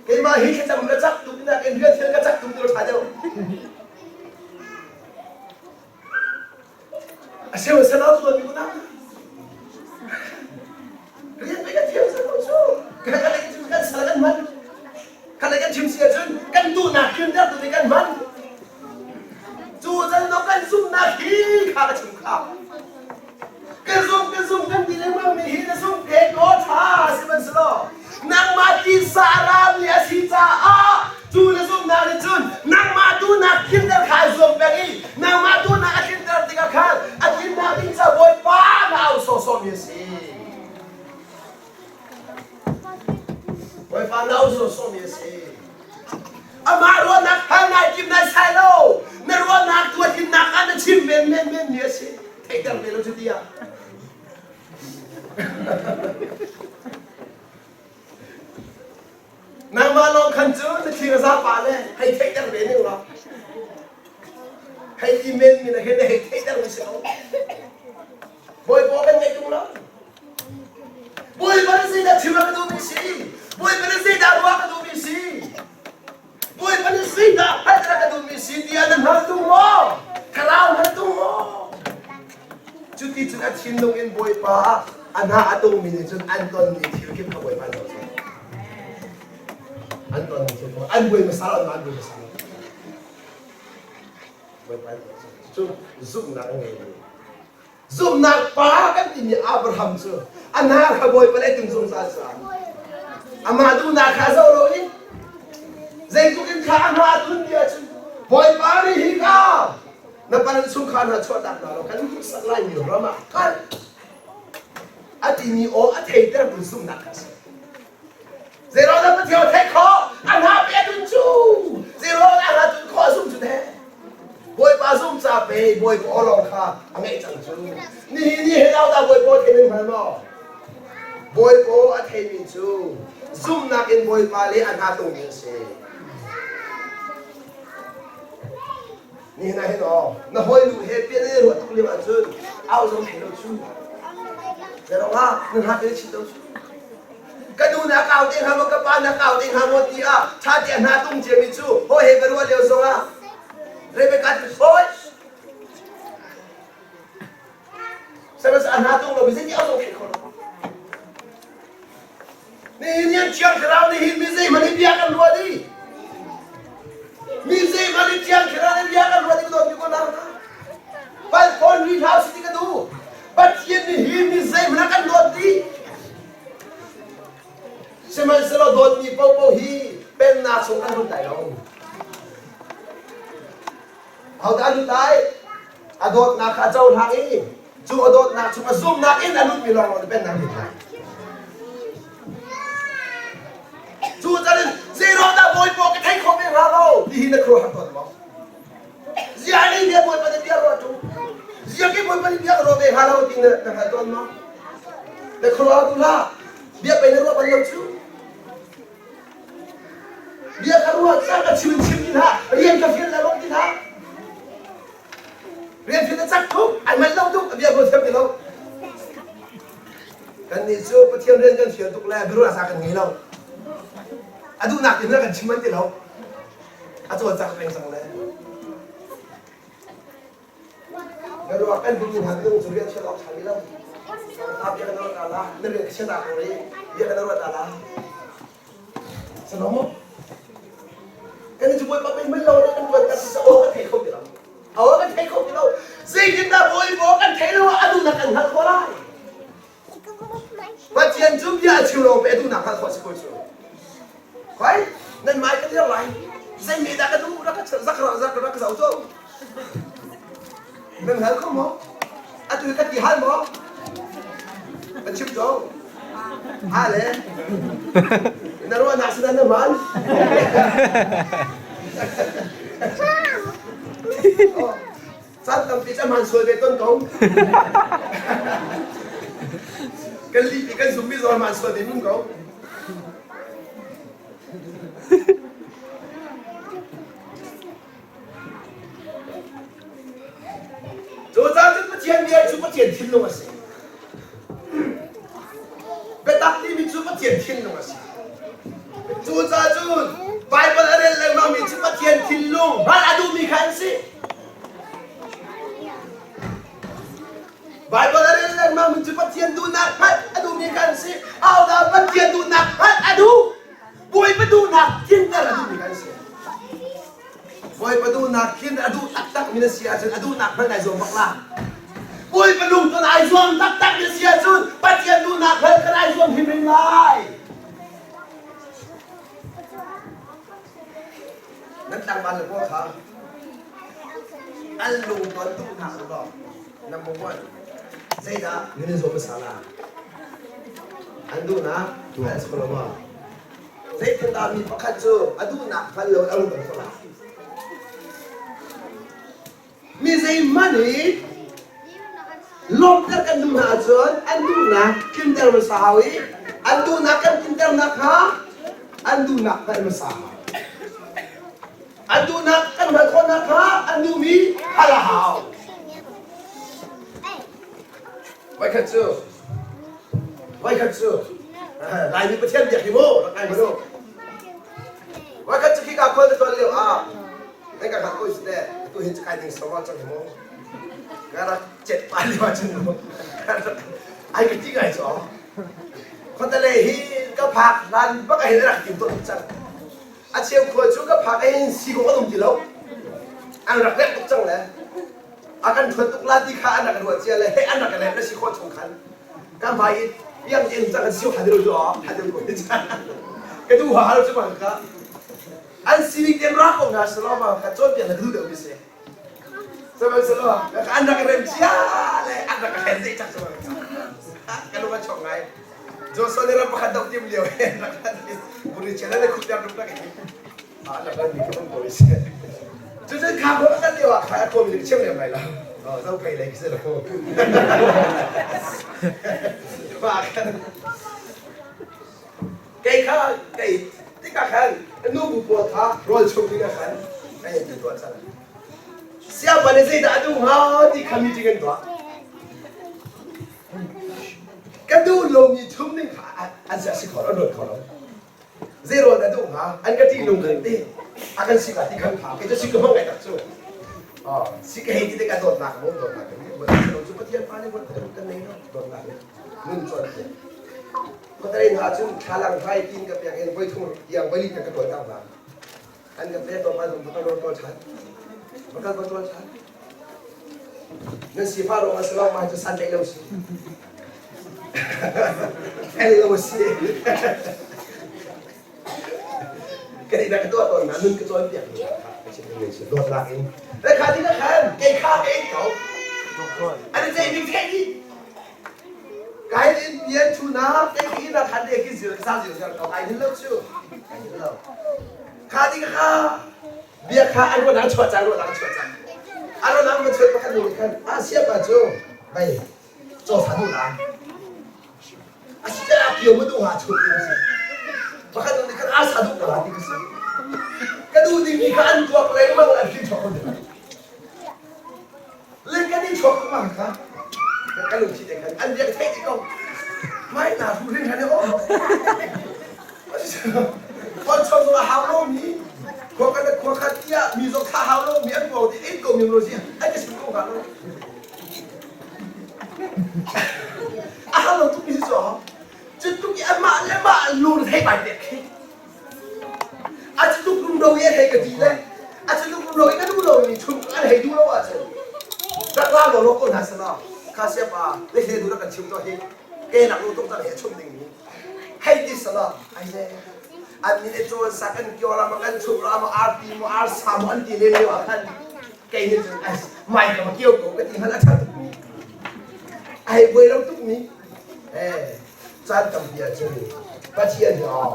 Keimah hi thlacam ka cak tuk nak in rian thial ka cak tuk ti lo tha deuh. A seu sal au tuan mi unau rian pei kan thiam sal ko cu kan kan kan sal kan hman kan kan chim si ahcun kan duhnak tlinter tu nih kan hman cu can do kan zumhnak hi kha ka chim kha kan zum kan zum kan ti lengmang mi hi na zum ke ko tha sihmanhsehlaw nangmah tisa ram nih a si caah cu na zumhnak nih cun nangmah duhnak tlinter kha ai zuam peng i nangmah duhnak a tlinter tikah khan a tlinnak ding ca Bawipa na au sawsawhmi a si. Bawipa na au sawsawhmi a si. Amah ruahnak hal nai tim nai sai lo. Na ruahnak tu a tlinnak ah na chim men men men mi a si. Theihter ve lo cu tiah. Nangmah lawng khan cu na thir a za pa le hei theihter ve ning law. Hei ti men mi na hin hei theihter mi si ko. Bawipa kan ngeih tung lo. Bawipa na zeidah chim a ka duhmi si? Bawipa na zeidah ruah ka duhmi si? Bawipa na zeidah hngalh a ka duhmi si tiah na hngal tung maw? Thlarau hngal tung maw? Cuti cun a thinlung in Bawipa a hna a tungmi nih cun an tonmi thil kip kha Bawipa an zohchunh. An tonmi thil kha an buai hmasa lo, an buai hmasa lo. Bawipa an zohchunh. Cu zumhnak a ngeimi. Zumhnak pa kan timi Abraham cu a hna kha Bawipa lei tung zungzal caah amah duhnak kha zoh lo in zeitluk in kha a hna a tun ti ahcun Bawipa nih hi ka na pa nan chungkhar hna chuahtak hna law kan hmuhsak laimi ram ah kal a timi aw a theitertu zumhnak kha a si. Zeiruang dah Pathian theih khawh? A hna pe a tun cu. Zeiruang dah a hna tun khawh a zum cu teh? Bawipa zum ca pe Bawipa aw lawng kha a ngeih cang cu. Nihin ni he dah Bawipa thei nan hngal maw? Bawipa a theimi cu zumhnak in Bawipa le a hna tungmi an si. Nihin ah hin aw na hawinu he pian in ruah tuk lio ahcun au zong thei lo cu. Zeirong ah na hna te chim lo cu. Ka nu na kau te hnga maw ka pa na kau te hnga maw ti ah ṭha te hna tung ciami cu hawi he ka ruah lio zongah Rebecca cu hawi. A hna tung lo mi zei ti au zong theih kho lo. Nihin ni Thiang Thlarau nih hin mi zeihmanh in bia kan ruah dih. Mi zeihmanh in Thiang Thlarau nih bia kan ruah dih dawt mi ko nau hna. Pal fawn ri hlah si ti ka duh. Pathian nih hi mi zeihmanh a kan dawt dih. Sihmanhsehlaw dawtmi paohpaoh hi pennak chung kan lut lai lo. Ahodah a lut lai? A dawtnak kha a cohlang i cu a dawtnak chung a zumhnak in a lutmi lawnglawng nih pennak lut lai. Cu can in zeiruang dah Bawipa ka thei kho ve hnga lo ti hi na khuaruahhar tawn maw? Ziah nih bia Bawipa nih bia ruah ṭung? Ziah ke Bawipa nih bia ka ruah ve hnga lo ti na na hngal tawn maw? Na khuaruah tu hlah. Bia pei na ruah bal lo cu. Bia ka ruah cang ka chim chim ti hlah. Rian ka fial le ti hlah. Rian fial na cak tuk, ai manh lo tuk, bia ruah thiam ti lo. Kannih cu Pathian rian kan fial tuk le biaruah sa kan ngei lo. A duhnak in kan chim an ti lo. A cawlcang peng cang le. Na ruah kan duhmi hna minung cu rian fial awk ṭha mi lo. A bia kan ruat ala, na rian ka chiat ah ko ri, bia kan ruat ala. Salo mo? Kan cu bawipa pei manh lo le kan tuan kan si aw kan thei kho ti lo. Aw kan thei kho ti lo. Zeitindah bawipa kan thei lo ah a duhnak kan hngalh khawh lai? Pathian cu bia a chim lo pe a duhnak hngalh khawh si ko cu. Khoi nan mai ka dir lai. Zei me dah ka duh rak ka zak rak zak rak ka zau to. Nan hngal kho maw? Atu ka ti hal maw? Ka chim ko. Ha le. Na ruahnak sinah na hman. Caan tampi cu hman sual ve ton ko. Kan lih kan zummi zong hman sual ve mun ko. Cucaah cun Pathian bia cu Pathian thinlung a si. Biatak timi cu Pathian thinlung a si. Cucaah cun Baibal a rel lengmangmi cu Pathian thinlung hngalh a duhmi kha an si. Baibal a rel lengmangmi cu Pathian duhnak hngalh a duhmi kha an si. Ahodah Pathian duhnak hngalh a duh? Bawipa duhnak tlinter a duhmi kan si. Bawipa duhnak tlin a duh taktak mi na si ahcun a duhnak hmanh ai zuam bak la. Bawipa lungton ai zuam taktak na si ahcun Pathian duhnak hngalh kan ai zuam hrimhrim lai. Nan tlangval le pawl kha an lungton duhnak law number one zeidah nan i zuam hmasa la? An duhnak an si lo maw? Zeitindah mi pakhat cu a duhnak hngal lo a lungton khawh lai? Mi zeihmanh hi lawmhter kan duh hna ahcun an duhnak tlinter hmasa hau i an duhnak kan tlinternak kha an duhnak hngalh hmasa hau. An duhnak kan hngalh khawhnak kha an duhmi hal a hau. Voikhat cu voikhat cu Laimi Pathian biak hi mu rak ngai hmanh u. Voikhat cu khika khual na tuan lio ah nan ka hngalh ko si teh atu hin cu kai ding sawm cang hi mu. Ka rak cet pa lio ahcun mu. Ai ka ti ngai cu. Khuatale hi ka phak hlan bak ah hin rak tim tuah cang. A cheu khua cu ka phak in si kong an um ti lo. An rak rek tuk cang le a kan ṭhuat tuk la ti kha an rak ruah cia le he an rak lem na si khawh chung khan kan hmai i piang in cang kan siu hadil cu hadil ko ka du ha hal cu bang ka an sining ten ra ko hna selo ma ka cawnpiak na ka duh deuh mi si sihmanhsehlaw an rak rem cia le an rak hen deh cak cu ka lung a chok ngai Joshua nih ram pakhat doh tim lio he rak buri cia le khut rak rak Ah, na kan mi ka ko si. Cucun kha ko kan lio ah kha a komi nih chim lem lai lo. Oh, zo phei lei khi lo. Ma kan kei kha kei tikah khan nu bu pawl kha rawl chung ding ah khan kai ti tuah cang. Siapa nih zeidah a duh hnga ti kha meeting an tuah. Ka duh lomi chung ning kha an si kho lo, an ruat kho lo. Zeirawl dah duh hnga? An ka ṭih nung kan ti. A kan sik ah ti khan pha. Kei cu sik ka hmang ngai tak cu. Si ka hei ti tikah dawtnak maw dawtnak kan ngei lo cu Pathian fa nih kan nei lo dawtnak nih nun cawnpiak. Khuatalei hna ahcun thlalang hmai tin ka pek in voi thum tiang voi li tiang ka ṭawl ter hna. An ka pek tlawmpal zong va kal rawl ṭawl ṭhan. Va kal va ṭawl ṭhan. Nan sifah ruangah si lo mah cu san tlaih lo si. Fel lo si. Kan i ka tuah tawn na nun ka cawnpiak mi kha ka chim ding si dawtnak in. Le kha ti na khan kei kha ka in ko. Ani cei ding thei di. Kai in pian chu na kei ki na khan de ki zir sa zir zir ko ai hin lo chu. Ai hin lo. Kha ti kha bia kha an ruah chuah cang ruah chuah cang. An ruah ma chuah pakhat nu khan a siap ah cu bai caw sa duh la. A si a kio ma duh ha chuah ti si. Pakhat nu nih khan a sa duh ko la ti ka si. Ka duh ding mi kha an tuak lengmang an hrin chuak ko ding. Le kan i chuak lengmang kha ka lungthi te khan an biak theih ko. Mai na hu hrin hran o. Kon chong zong a hau lo mi khua kan khua khat tiah mi zong kha hau lo mi an ko ti in ko mi ro si an ka sim ko ha lo. A hau lo tuk mi si cu cu tuk i amah le mah lung thei bai pek khi. A cu tuk rumro i a hei ka ti le a cu tuk rumro i ka duh lo mi chung an hei duh lo ahcun rak la law law ko hna selaw kha siapa le he du rak kan chim to hi ke nak lu tuk cang he chum ding mi hei ti selaw ai ze an ni le cawn sa kan kyo la ma kan chum la ma arti mo arsa mo an ti le lio ah khan kei nih cun ai mai ka ma kio ko ka ti hman a ṭha tuk mi ai buai lo tuk mi eh caan tampi ahcun Pathian hi aw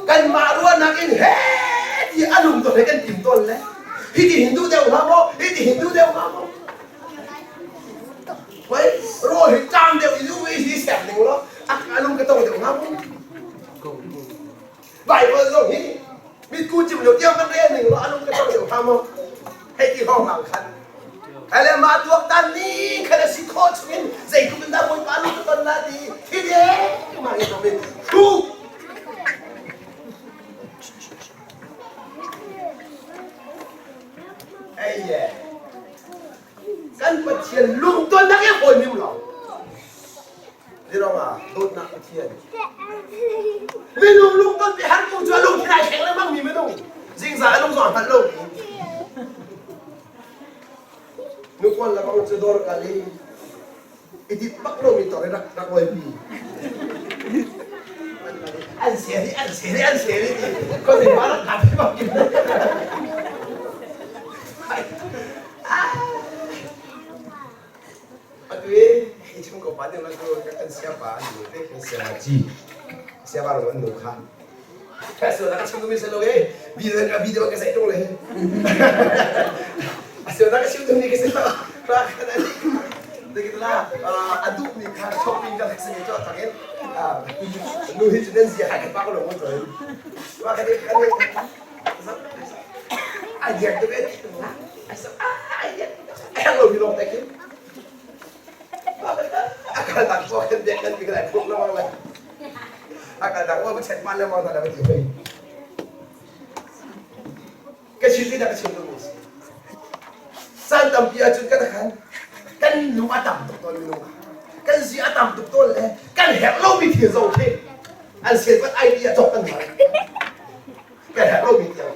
kanmah ruahnak in he ti a lung to he kan tim tawn le hi ti hin duh deuh hnga maw hi ti hin duh deuh hnga maw Hoi rawl hi ṭam deuh i duh hi sek ning law a lung ka tong deuh hnga maw Bible zong hi mitku cim lo tiang kan rel ning law a lung ka tong deuh hnga maw hei ti hong hang khan Hele mah tuaktan ning khan a si khawh chungin zeitluk in dah Bawipa lung ka ton la ti thi deng mah hi in thu Ei ye kan Pathian lungtonnak i hawi mim lo Zirong ah dawtnak Pathian minung lungton bi har ko cu a lungthin ai thleng lengmang mi minung zingzal a lung zong a hngalh lo mi Nukuan le bang cu dawr kal i i dit bak lomi tor i rak rak pi. An seri an seri an seri ti ko ni ma rak ka ti bak in. Atu i hi chung ko pa ding cu kan siapa an nu te kan siapa ci siapa ro an nu kha Pastor na ka chim mi selo e video ka video ka sai tung le asio na ka chim tung ni ka selo ra ka na ni la a duh mi kha shopping ka sing cho tak in nu hi chu nan zia ka pa ko lo mo to wa ka de ka de a diak tu be a diak a lo mi long te kin a kal tak ko kan dek kan bi ka lai phuk lo lai a kal tak ko chet man le mo ta da ti hoi ka chim ti da ka chim tu mi san tampi ahcun kan khan kan lung a tam tuk tawn minung kan zi a tam tuk tawn le kan herh lomi thil zong khi an selpat idea cawk kan hman kan herh lomi tiang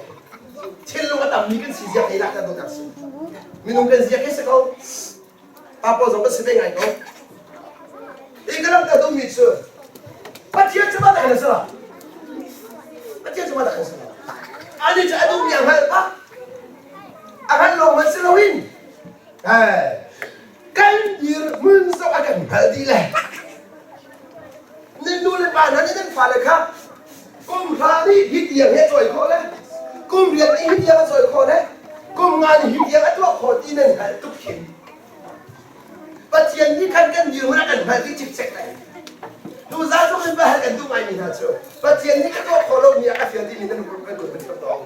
thinlung a tammi kan si zia thei lah kan dawt si minung kan zia khi si ko pa pawl zong kan si ve ngai ko i ka langhter duhmi cu Pathian cu mah tak kan si lo Pathian cu mah tak kan si lo ani cu a duhmi a hngalh bak a hngalh lawng man si loin kan dirhmun zong a kan hngalh dih le Nan nu le pa hna nih nan fale kha kum hra nih hi tiang hi a cawi khawh le kum riat nih hi tiang a cawi khawh le kum nga nih hi tiang a tuah khawh ti nan hngalh tuk khin. Pathian nih khan kan dirhmun a kan hngalh dih cikcek lai. Tuzaan zong in va hal kan duh ngaimi hna cu Pathian nih ka tuah khawh lomi a ka fial timi nan kan kan kan tong.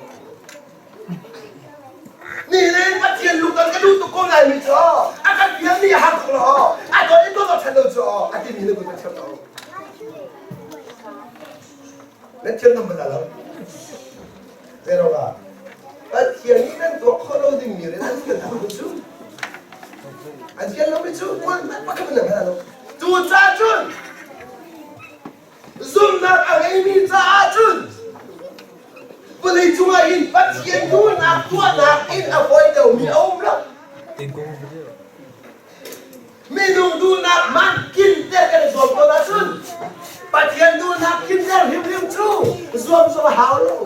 Nihin Pathian lungton ka duh tuk ko lai mi cu a kan fialmi a har tuk lo a dawt in dawt ṭhan lo cu a timi na kan thiam lo. Nan thiam nam bal lo. Zero ah. Pathian nih nan tuah khawh lo dingmi rian an fial hna cu an fial lomi cu kual hmanh pakhat nan hngal lo. Cucaah cun zumhnak a ngeimi caah cun vawlei cungah hin Pathian duhnak tuahnak in a fawi deuhmi a um lo. Minung duhnak man kinter kan i zuam ko ahcun Pathian duhnak kinter hrimhrim cu zuam zong a hau lo.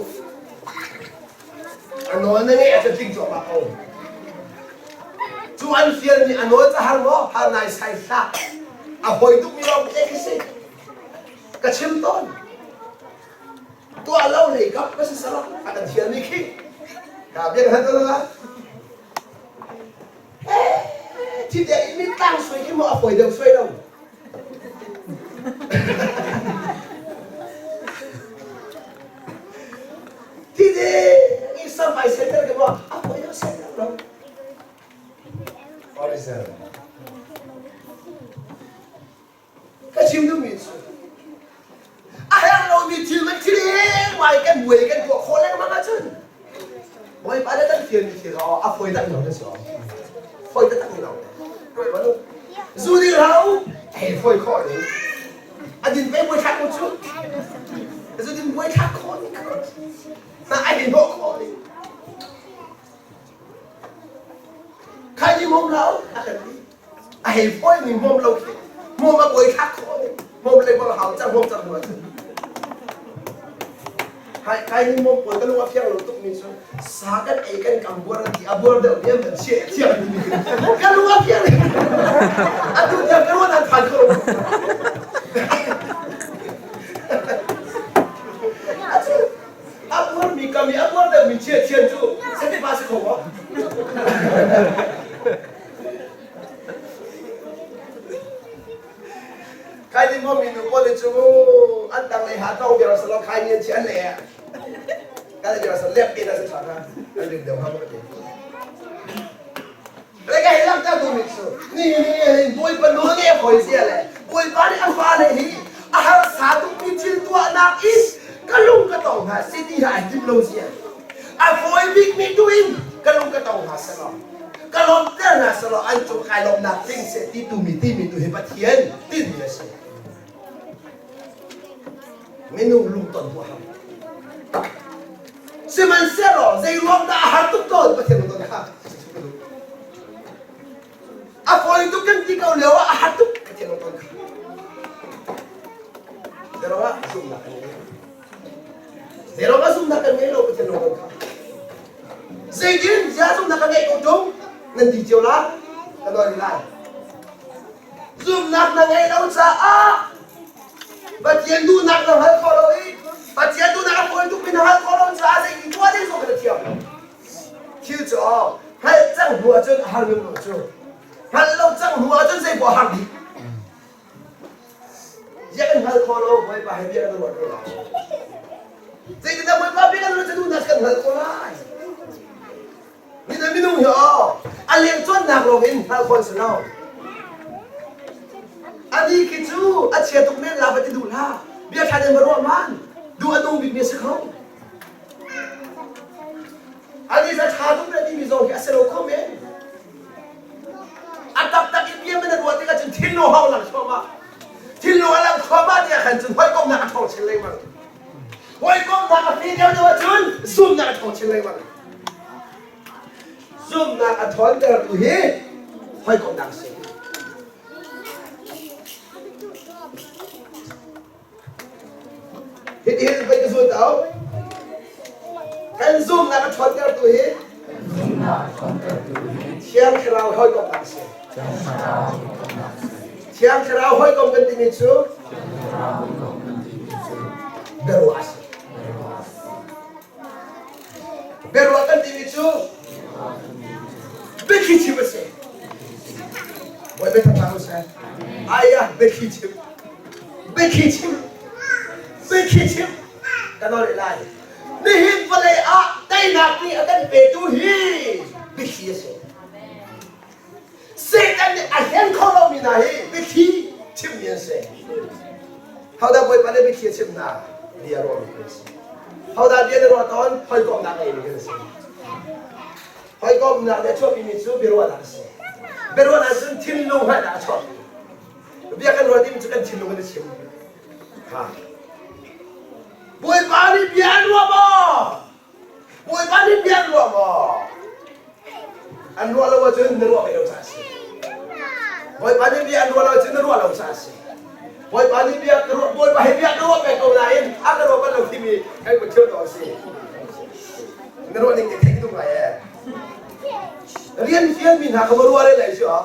A nawl na ngeih ahcun tling cuahmah ko. Cu an fialmi a nawl ca har maw? Har nai sai hlah. A hoi tukmi lawng te khi si. Ka chim tawn. Tuah lo lei kap ka si salak a kan fialmi khi. Ka biak han to la. Thi dek in tlang suai khi maw a fawi deuh suai lo. Thi dek i samai center ke maw a fawi deuh suai lo. Horizon. Ka chim duhmi cu a herh lomi thil man thil ngai kan buai kan tuah khawh lengmang ahcun Bawipa le kan fialmi thil kha a fawi tak lo na si fawi taktak lo zu ding hlah u hei fawi khawh ni a din pe buai thlak ko cu zu din buai thlak khawh ni na ai hnawh khawh ni Khai ni hmawm lo a kan ti. A hei fawi mi hmawm lo khi. Hmawm a buai thlak khawh ni. Hmawm le bang hau cang hmawm cang hnu ahcun. Khai khai ni hmawm pawl ka lung a fiang lo tuk mi cu sa kan ei kan kam buar an ti a buar deuh mi an van chiah thiam mi ka lung a fiang atu tiang ka ruat an phan kho lo. A buarmi kam i a buar deuhmi chiathian cu satipa si kho maw? Khai ni maw minu pawl cu an tang lei ha tong biar salo khai ni an chi an le kan biar salo lep in a si tha na an rin deuh ha ma ti Reka hi langhter duhmi cu ni ni Bawipa nawl ngeih a fawi zia le Bawipa nih a fale hi a harsa tukmi thil tuahnak in ka lung ka tong hna si ti hi ai tim lo zia. A fawi bikmi tu in ka lung ka tong hna selaw ka lawmhter hna selaw an cung kai lawmhnak tling seh ti tumi timi tu hi Pathian tinhmi a si. Minung lungton tu a har. Sihmanhsehlaw zei ruang dah a har tuk tawn Pathian lungton kha a fawi tuk kan ti ko lio ah a har tuk Pathian lungton kha. Zeruangah zumhnak kan ngei. Zeruangah zumhnak kan ngei lo Pathian lungton kha. Zeitin zia zumhnak kan ngeih ko ṭung nan ti cio la ka nawl lai. Zumhnak na ngeih lo caah Pathian duhnak na hngal kho lo i Pathian duhnak a fawi tukmi na hngal khawh lo caah zei tuah ding zong na thiam lo. Thil cu hngalh cang hnu ahcun a har lung lo cu. Hngalh lo cang hnu ahcun zei poah har dih. Ziah kan hngal kho lo Bawipa he bia kan ruah ko lai. Zeitindah Bawipa bia kan ruah cu duhnak kan hngal ko lai. Minung minung hi aw a leng cuannak lawng in hngalh khawh an si lo. Ani khi cu a chia tuk men la va ti duh hlah. Bia ṭha in va ruah man. Duh a nung bikmi a si kho. Ani za ṭha tuk na timi zong khi a si lo kho men. A taktak in bia man a ruah tikah cun thinlung hau lang thluahmah. Thinlung a lang thluahmah tiah khan cun hawikomhnak a ṭhawng chin lengmang. Hawikomhnak a fe deuhdeuh ahcun zumhnak a ṭhawng chin lengmang. Zumhnak a ṭhawntertu hi hawikomhnak a si. Hitihin pei ka zul ta Kan zumhnak a ṭhawntertu hi Thiang Thlarau hawikomhnak a si. Thiang Thlarau hawikom kan timi cu biaruah a si. Biaruah kan timi cu biathli chim a si. Bawi biatak hlah usih. Ayah biathli chim. Biathli chim. Biathli chim. Kan nawl lai. Nihin vawlei ah teinak nih a kan petu hi biathli a si. Satan nih a hlen kho lomi hna hi biathli chimmi an si. Hodah Bawipa nih biathli a chim hna? Bia ruahmi kan si. Hodah bia na ruah tawn? Hawikomhnak ngeimi kan si. Hawikomnak nih a chuahpimi cu biaruahnak a si. Biaruahnak cun thinlung hngalhnak a chuahpi. Bia kan ruah timi cu kan thinlung in a chim. Ha. Bawipa nih bia an ruah maw? Bawipa nih bia an ruah maw? An ruah lo ahcun na ruah ve lo caah a si. Bawipa nih bia an ruah lo ahcun na ruah lo caah a si. Bawipa nih bia ka ruah Bawipa he bia ka ruah peng ko nain a ka ruah bal lo timi kan kun thio to a si. Na ruah ning te theih ka duh ngai ee. Rian fialmi hna kha va ruah le lai cu ah.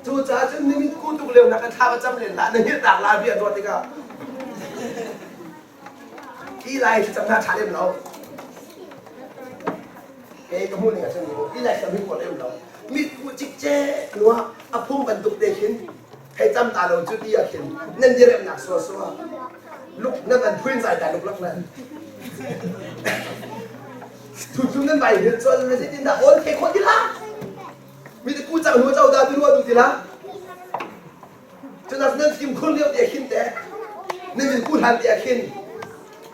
Cucaah cun ni mit ku tuk lio na kan thla va cam len hlah na hngilh tak la bia ruah tikah i lai thlacam hna ṭha lem lo. Kei ka hmuh ning ahcun i lai thlacam hi kuat lem lo. Mit ku cikcek hnu ah a phung bantuk te khin hei cam ta lo cu ti ah khin nan diremnak sawsawh ah luk nan an phuin zai ta luklak nan. Thu cu nan vai hil col na zeitindah awl thei khawh ti la? Mi te ku cang hnu co da biruah du ti la? Cunak nan fimkhur lio te khin te nan min ku hlan te khin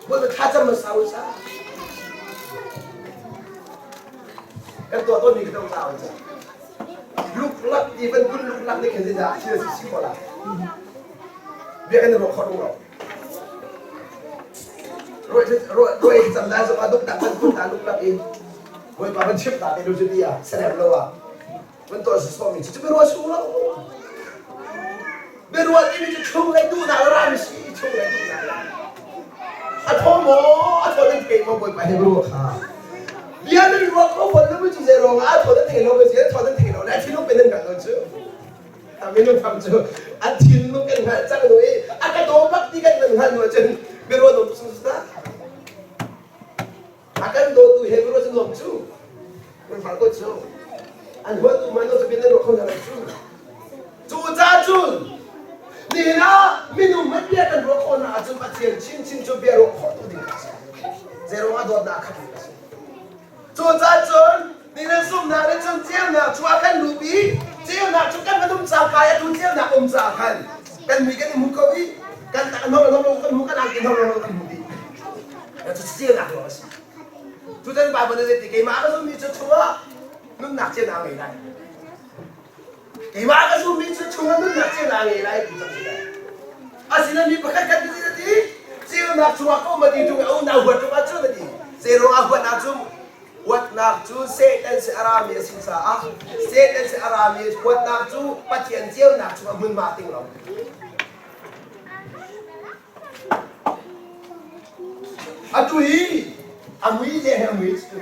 bawi thla cam sau sa. Kan tuah tawn mi ka tong sa sa. Luklak ti van kun luklak ne khin zeidah thil si si khawh la. Bia kan ruah khawh lo. Ruah cam da zong ah duk tak van kun ta luklak in Bawipa van chimh ta te lo cu ti ah serem lo ah van tuah sawsawh mi cu biaruah chung lo. Biaruah timi cu chung le duhnak le rami si chung le duhnak le a thaw maw a thaw nan thei maw Bawipa he biaruah kha bia nan ruah kho fawn lo cu zei ruangah a thaw nan thei lo si a thaw nan thei lo le a thinlung pe nan hngalh lo cu a minung tham cu a thinlung kan hngalh cang nu i a ka daw bak ti kan nan hngalh nu ahcun biaruah nuam tuk sung ta A kan dawtu he biaruah cu nuam cu. Nan far ko cu. An huatu man cu bin nan ruah kho hna lo cu. Cu ca cun nihin ah minung hmanh bia kan ruah khawh hna ahcun Pathian chinchin cu bia ruah khawh tu ding a si. Zeiruang ah dawtnak a khat mi a si. Cu ca cun nihin ah zumhnak nih cun ceunak cu a kan luhpi. Ceunak cu kan van um ca kai atu ceunak um ca khan kan mui kan i hmu ko i kan tak a no lo kan hmu kan angki no lo kan hmu dih. Cu ceunak lawng a si. Tutan Bible nih zeiti keimah ka zummi cu chungah nunnak ceunak a ngei lai. Keimah ka zummi cu chungah nunnak ceunak a ngei lai ti cang si lai. Asinain mi pakhat khat nih a ti ceunak chungah ka um a ti ṭung i a unau huat ṭung ahcun a ti. Zeiruang ah huatnak cu huatnak cu Satan si a rami a si caah Satan si a rami huatnak cu Pathian ceunak chungah hmunhma a ting lo. Atu hi a mui le he a mui cu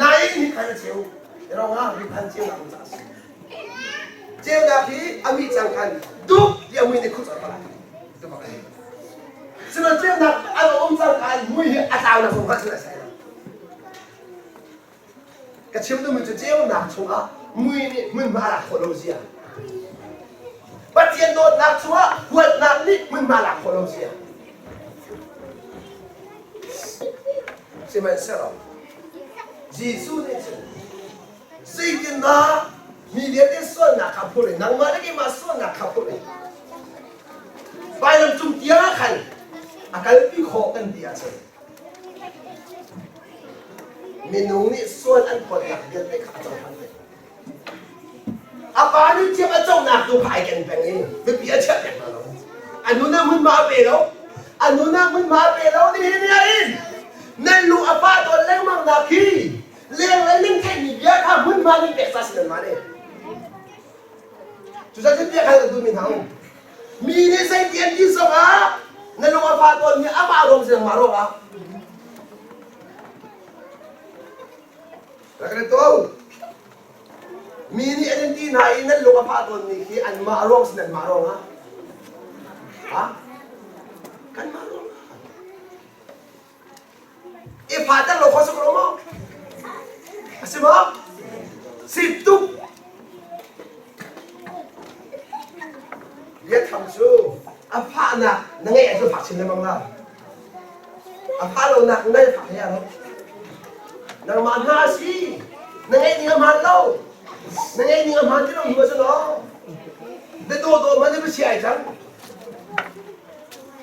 nain hi khan a cheu rong ah hi khan ceunak um caah a si. Ceunak hi a mih cang khan duk ti a mui nih khut a palai. Sihmanhsehlaw ceunak a um cang khan mui hi a tlaunak zong kha a si lo. Ka chim duhmi cu ceunak chungah mui nih hmunhma a lak khawh lo zia. Pathian dawtnak chungah huatnak nih hmunhma a lak khawh lo zia. Sihmanhsehlaw Jesuh nih cun zeitindah mi vialte sualnak kha phur in nangmah le keimah sualnak kha phur in vailam cung tiang khan a kalpi khawh kan ti ahcun Minung nih sual an phawtnak vialte kha a cohlan ve. A pa nih thiam a conak tu kha ai ken peng i biapi a chiah piak hna lo. A nun ah hmunhma a pe lo. A nun ah hmunhma a pe lo nihin ni ah hin nan lu a fah tawn lengmang nak hi lenglei nan theihmi bia kha hmunhma nan pek ca si nanmah nih. Cucaah bia kha na duhmi hna um. Mi nih zeiti an ti zongah na lung a fah tawnmi amah ruang si nangmah ruangah. Rak kan to. Mi nih an in ti hna i nan lung a fah tawnmi khi anmah ruang si nanmah ruangah. Ha? Kanmah ruangah. I fater lo kho si ko lo maw? A si maw? Si tuk. Biatham cu a fahnak na ngeih ahcun fak chin lengmang la. A fah lonak ngai fak hlei lo. Nangmah hna a si. Na ngeih ning a hmaan lo. Na ngeih ning a hmaan ti lo hnu ahcun aw. Na dawdawh hmanh na biachia ai cang.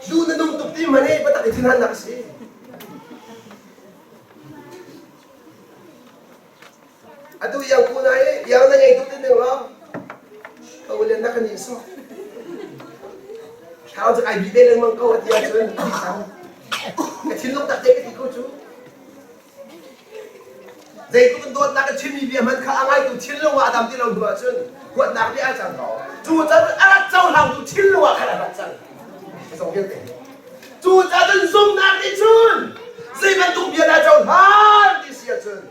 Duh na nung tuk ti hmanh hi biatak i thinhannak a si. Atu iang ku na i iang na ngei tuk ti ning lo. Ka ulen na ka nih sawh. Thlau cu ai bi ve lengmang ko a ti ahcun ti cang. Ka thinlung tak te ka ti ko cu. Zeitluk in dawtnak a chimmi bia hmanh kha a ngaitu thinlung ah a dam ti lo hnu ahcun huatnak bia a cang ko. Cu caan a rak cohlangtu thinlung ah khan a rak cang. Zong vialte. Cu caan zumnak nih cun zei bantuk bia dah cohlan ti si ahcun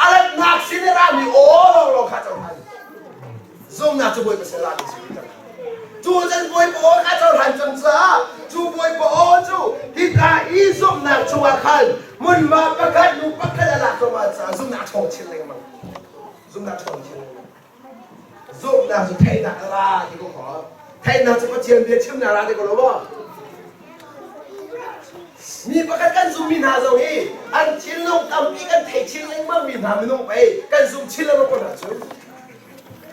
a ratnak sin i rami aw lawnglawng kha cohlan. Zumnak cu Bawipa sin rami si cang. Cu cun Bawipa aw kha cohlan cang caah cu Bawipa aw cu hika i zumhnak chungah khan hmunhma pakhat nu pakhat a lak cuahmah caah zumhnak a ṭhawng chin lengmang. Zumhnak a ṭhawng chin lengmang. Zumhnak cu theihnak a ra ti ko kho. Theihnak cu Pathian bia chimnak ra ti ko lo maw? Mi pakhat kan zummi hna zong hi an thinlung tampi kan thei chin lengmang mi hna minung pei kan zum chin lengmang ko hna cu.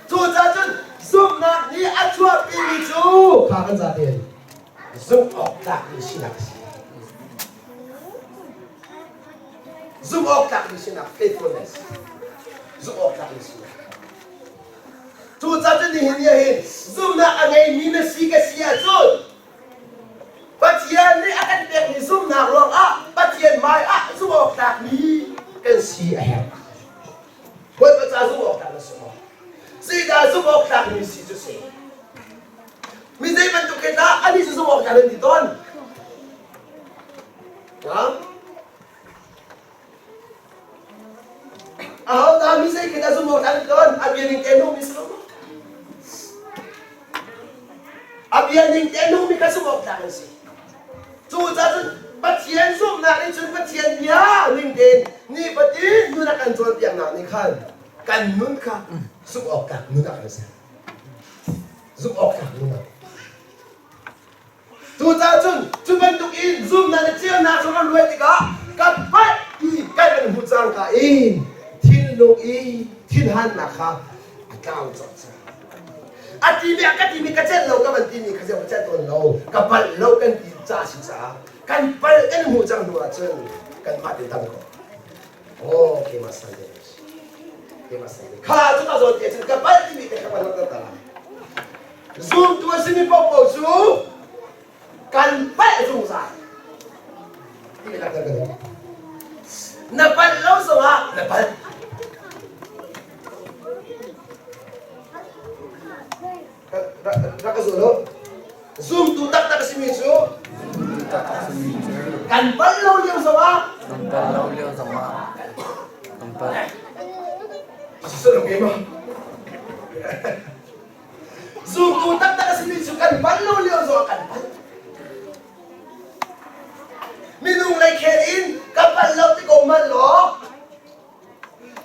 Cucaah cun zumhnak nih a chuahpimi cu kha kan zaten zumh awk tlakmi sinak a si. Zumh awk tlakmi sinak faithfulness. Zumh awk tlakmi sinak. Cucaah cun nihin ni ah hin zumhnak a ngeimi na si ka si ahcun Pathian nih a kan pekmi zumhnak ruangah Pathian hmai ah zumh awk tlakmi kan si a herh. Bawipa ca zumh awk tlak na si maw? Zeidah zumh awk tlakmi si cu si? Mi zei bantuk he dah anih cu zumh awk tlak nan ti tawn? Ha? Ahodah mi zei khi dah zumh awk tlak nan ti tawn? A bia ning te nungmi si lo maw? A bia ning te nungmi kha zumh awk tlak an si. Cucaah cun Pathian zumhnak nih cun Pathian bia ning tein nifatin nun a kan cawnpiaknak nih khan kan nun kha zumh awk tlak nun ah kan ser. Zumh awk tlak nun ah. Cucaah cun cu bantuk in zumhnak le ceunak cu kan ruai tikah kan palh ti kan kan hmuh cangka in thinlung i thinhannak kha a tlau cawk cang. A timi a ka timi ka celh lo ka van timi kha ka celh tawn lo ka palh lo kan ti ca si caah kan palh kan hmuh cang hnu ahcun kan mah te dam ko. Oh, keimah sal deuh keimah sal deuh. Kha cu ka zawn te cun ka palh timi te kha kan ta lai. Zumtu a simi paohpaoh cu kan palh zungzal. Ti ka kan Na palh lo zongah na palh. Rak ka zul u. Zumtu taktak a simi cu kan palh lo lio zongah kan palh lo lio zongah kan palh. Zumtu taktak a simi cu kan palh lo lio zongah kan palh. Minung lei khel in ka palh lo ti ko hmanh law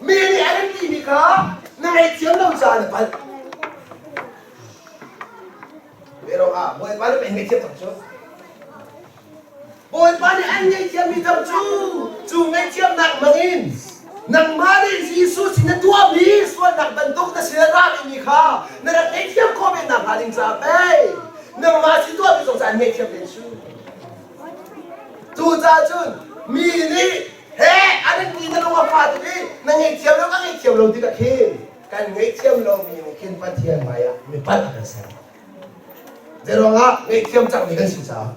Mi nih an in timi kha na ngaihthiam lo caah na palh. Pero ah Bawipa nih pei ngaihthiam cang cu. Bawipa nih an ngaihthiammi cang cu cu ngaihthiamnak hmangin nangmah nih Jesuh sin na tuahmi sualnak bantuk na sin a rami kha na rak ngaihthiam khawh ve nakhnga ding caah pei nangmah sin tuahmi zong cu an ngaihthiam len cu. Cucaah cun mi nih He an in ti na lung a fah tuk i na ngaihthiam lo ka ngaihthiam lo tikah khin kan ngaihthiam lomi nih khin Pathian hmai ah mi palh a kan ser. Zeiruangah ngaihthiam cangmi kan si caah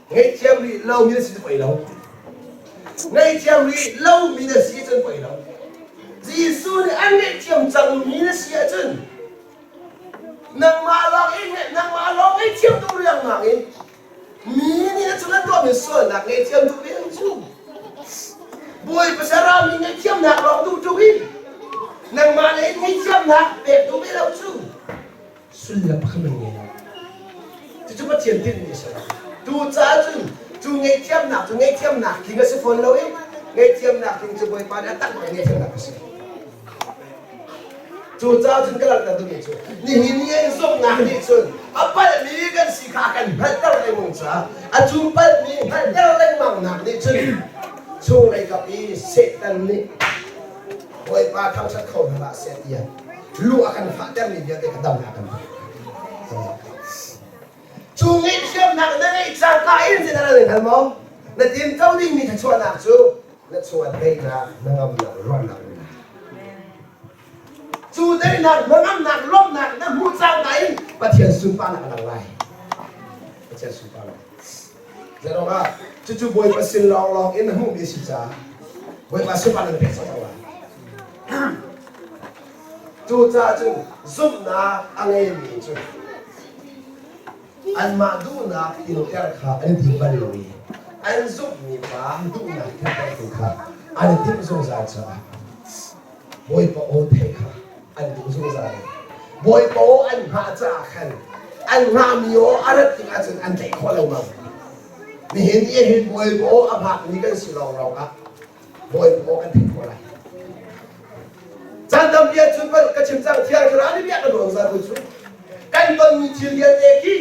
ngaihthiam rih lomi na si cu poi lo. Ngaihthiam rih lomi na si cun poi lo. Jesuh nih an ngaihthiam cangmi na si ahcun nangmah lawng i nangmah lawng ngaihthiam duh riangmang in Mi nih a cung an tuahmi sualnak ngaihthiam duh ve an cu. Bawipa saram nih ngaihthiamnak lawng duh ṭung i nangmah le in ngaihthiamnak pek duh ve lo cu sullam pakhat man ngei lo. Cucu Pathian tinhmi a si lo. Tucaah cun cu ngaihthiamnak cu ngaihthiamnak tling a si fawn lo i ngaihthiamnak tling cu Bawipa nih a tak bak ngaihthiamnak a si. Cucaah cun ka langhter duhmi cu nihin ni in zumhnak nih cun a palhmi kan si kha a kan hngalhter lengmang caah a cu palhmi hngalhter lengmangnak nih cun chunglei kap i Satan nih Bawipa thangṭhat kho hna hlah seh tiah lu a kan fahtermi vialte kha damnak kan pek. Cu ngaihthiamnak na ngeih cangka in zeidah na hngal maw? Na tinco dingmi thluachuahnak cu na chungah daihnak, hnangamnak, ruahnak na ngei. Cu daihnak, hnangamnak, lawmhnak na hmuh cangka in Pathian sunparnak a lang lai. Pathian sunparnak. Zeiruangah cucu Bawipa sin lawnglawng in na hmuhmi a si caah Bawipa sunparnak na pek cang lai. Cucaah cun zumhnak a ngeimi cu anmah duhnak tlinter kha an i tim bal lo i an zumhmi pa duhnak tlintertu kha an i timh zungzal caah Bawipa aw theih kha an duh zungzal i Bawipa aw an hngah caah khan an hngahmi aw a rat tikah cun an tlaih khawh lo mang. Nihin ni hin Bawipa aw a hngakmi kan si lawnglawng ah Bawipa aw kan theih khawh lai. Caan tampi ahcun ka chim cang Thiang Thlarau nih bia kan ruang zat cu kan tonmi thil vialte khi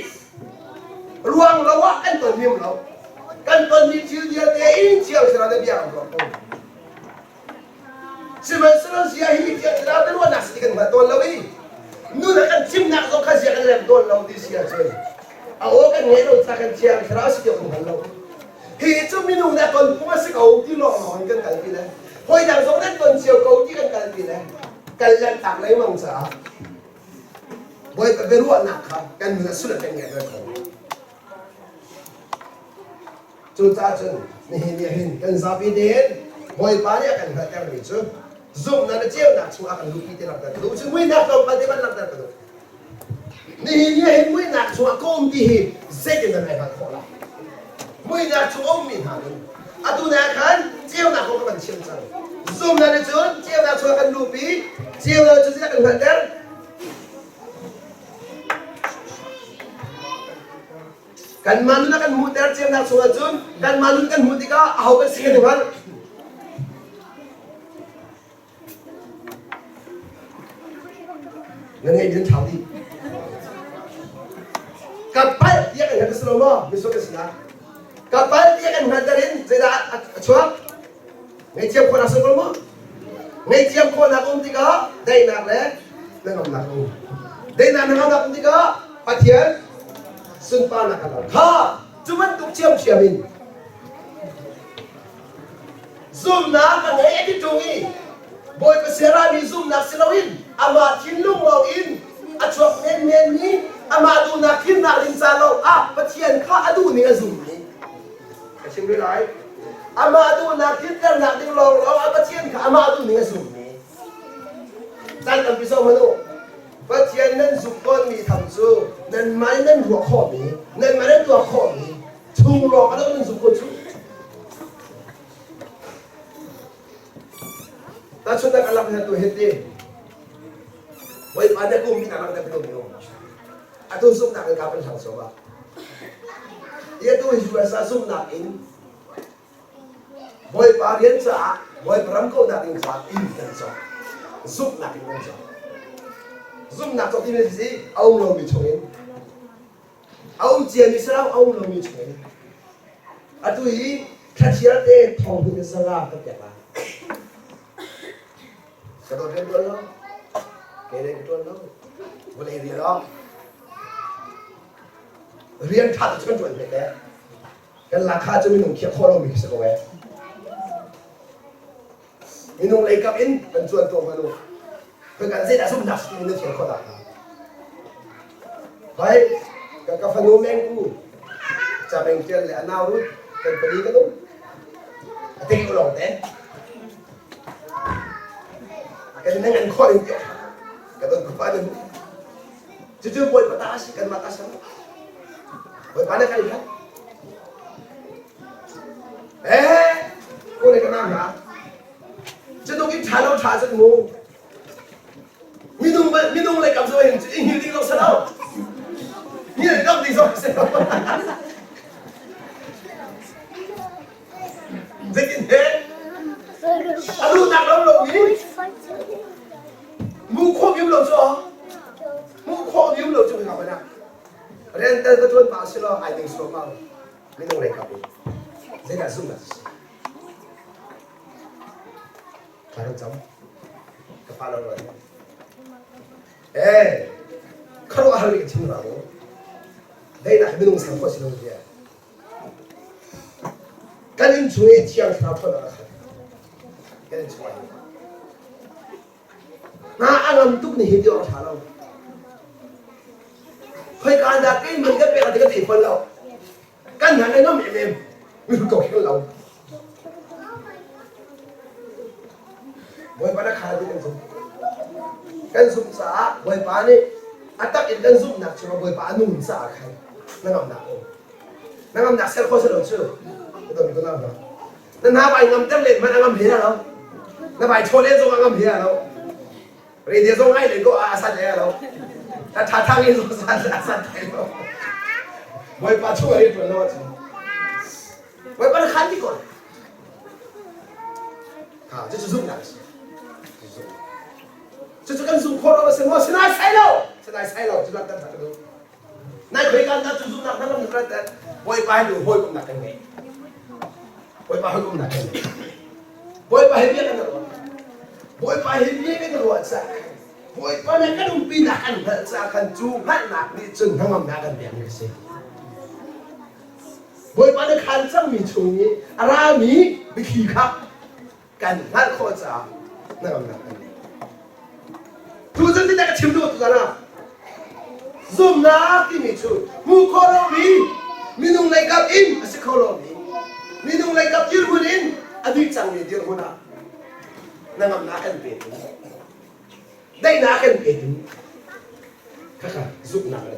ruang lo ah kan ton him lo. Kan tonmi thil vialte in Thiang Thlarau nih bia kan ruang ko. Sihmanhsehlaw zia hi Thiang Thlarau biaruahnak si ti kan hngal tawn lo i nun a kan thimnak zong kha zia kan rem tawn lo ti si ahcun a aw kan ngeih lo ca kan Thiang Thlarau si ti kan hngal lo. Hi cu minung nih a ton phung a si ko ti lawnglawng in kan kalpi le hawi dang zong nan ton cio ko ti kan kalpi le kal lanhtak lengmang caah Bawipa biaruahnak kha kan nun ah sullam kan ngeih ko. Cucaah cun nihin ni hin kan zapi tein Bawipa nih a kan hngalhtermi cu zumhnak le ceunak chungah kan luhpi ti langhter ka duh. Cu muihnak tlawmpal te van langhter ka duh. Nihin ni hin muihnak chungah ka um ti hi zeitin dah nai hngalh khawh lai? Muihnak chung a ummi hna nih atu na khan ceunak kong ka van chim cang. Zumhnak nih cun ceunak chungah kan luhpi, ceunak cu zeidah kan hngalhter? Kanmah nun a kan hmuhter ceunak chungah cun kanmah nun kan hmuh tikah aho kan si kan i hngalh. Na ngeih din thau dih. Ka palh tiah kan hngalh si lo maw? Misual kan si na. Ka palh tiah kan hngalh in zeidah a chuak? Ngaihthiam khawhnak si ko maw? Ngaihthiam khawhnak um tikah daihnak le hnangamnak a um. Daihnak hnangamnak um tikah Pathian sunparnak a lang. Kha cu bantuk ṭhiamṭhiam in zumhnak a ngei a ti ṭung i Bawipa siarami zumhnak si loin amah thinlung lawng in a chuak menmenmi amah duhnak tlinnak ding ca lawng ah Pathian kha a duhning a zummi Ka chim rih lai. Amah duhnak tlinternak ding lawnglawng ah Pathian kha amah duhning a zummi. Caan tampi zong hmanh u. Pathian nan zumh tawnmi tham cu nanmah in nan ruah khawhmi, nanmah nan tuah khawhmi chung lawng a lo nan zumh ko cu. Tahchunhnak a lak tu hiti. Bawipa na kum mi na lang na mi um. Atu zumhnak in ka kan hlang so ba. Hi atu hi US ah zumhnak in Bawipa rian caah Bawipa ram kauhnak ding caah inn kan cawk. Zumhnak in kan cawk. Zumhnak cawk timi si a um lomi chungin a um ciami si lo a um lomi chungin atu hi thlachiar te thong hnih zanga kan pek lai. Ka dawt rian tuan lo. Kei le ka tuan lo. Vawlei rian ah rian ṭha cu kan ṭuan hme te. Kan lakha cu minung khiah khawh lomi khi si ko ee. Minung lei kap in kan cuan tuah hmanh u. Kan zeidah zumhnak si na thial khawh dah. Hai, ka ka fanu mengku ca meng tial le a nau rut kan pali kan um. A te lawng te. Kan nan ngan khawh ding tiah ka don khupa nan cucu Bawipa ta a si kanmah ta si Bawipa na kan hlat eh ko le ka nam hna cu in ṭha lo ṭha cun mu minung minung le kam zo hin cu i hngil ding lo sa lo hngil dok ding zong si lo Zeitin he? A duhnak lo lomi mu khawh mi lo cu mu khawh mi lo cu ka mana rental ka tuan pa si lo ai ding suam ma minung lei kap in zeidah zum na si thla kan cam ka pa lo lo eh kharuah har ka chim ra mu deinak minung sang khawh si lo dia Kan inn chung i Thiang Thlarau ṭhawnnak a khat. Kan inn chungah hin. Hna a ngam tuk ni hi ti awk a ṭha lo. Khoika dah kei man kan pek ti ka thei fawn lo. Kan hna kan ngam emem. Mi ko khi lo. Bawipa na khal ti kan zumh. Kan zumh caah Bawipa nih a tak in kan zumhnak cungah Bawipa a nun caah khan na ngamnak um. Na ngamnak ser kho si lo cu. Ka dawmi ko na Na hna vai ngamter len hmanh a ngam hle lo. Na vai chaw len zong a ngam hle lo. Radio zong ngai len ko a san hle lo. Na tha thang in zong san a san thai lo. Bawipa chung a rian tuan lo ahcun. Bawipa na khan ti ko. Ha, cucu zumhnak a si. Cucu kan zumh khawh lo a si maw? Sinai sai lo. Sinai sai lo. Cu kan ka duh. Nai khoika dah cu zumhnak hna lam na Bawipa he du hawikomhnak kan ngei. Bawipa hawikomhnak kan ngei. Bawipa he bia kan ruah. Bawipa he bia kan ruah caah khan Bawipa nih kan umpinak kan hngalh caah khan cu hngalhnak nih cun hnangamnak kan pek mi a si. Bawipa nih khan cangmi chung i a rami biathli kha kan hngalh khawh caah hnangamnak kan ngei. Tuzan ti ka chim duh tuzan ah zumnak timi cu hmuh khawh lomi minung lei kap in a si kho lomi minung lei kap dirhmun in a dih cangmi dirhmun ah hnangamnak kan petu daihnak kan petu khakha zumhnak le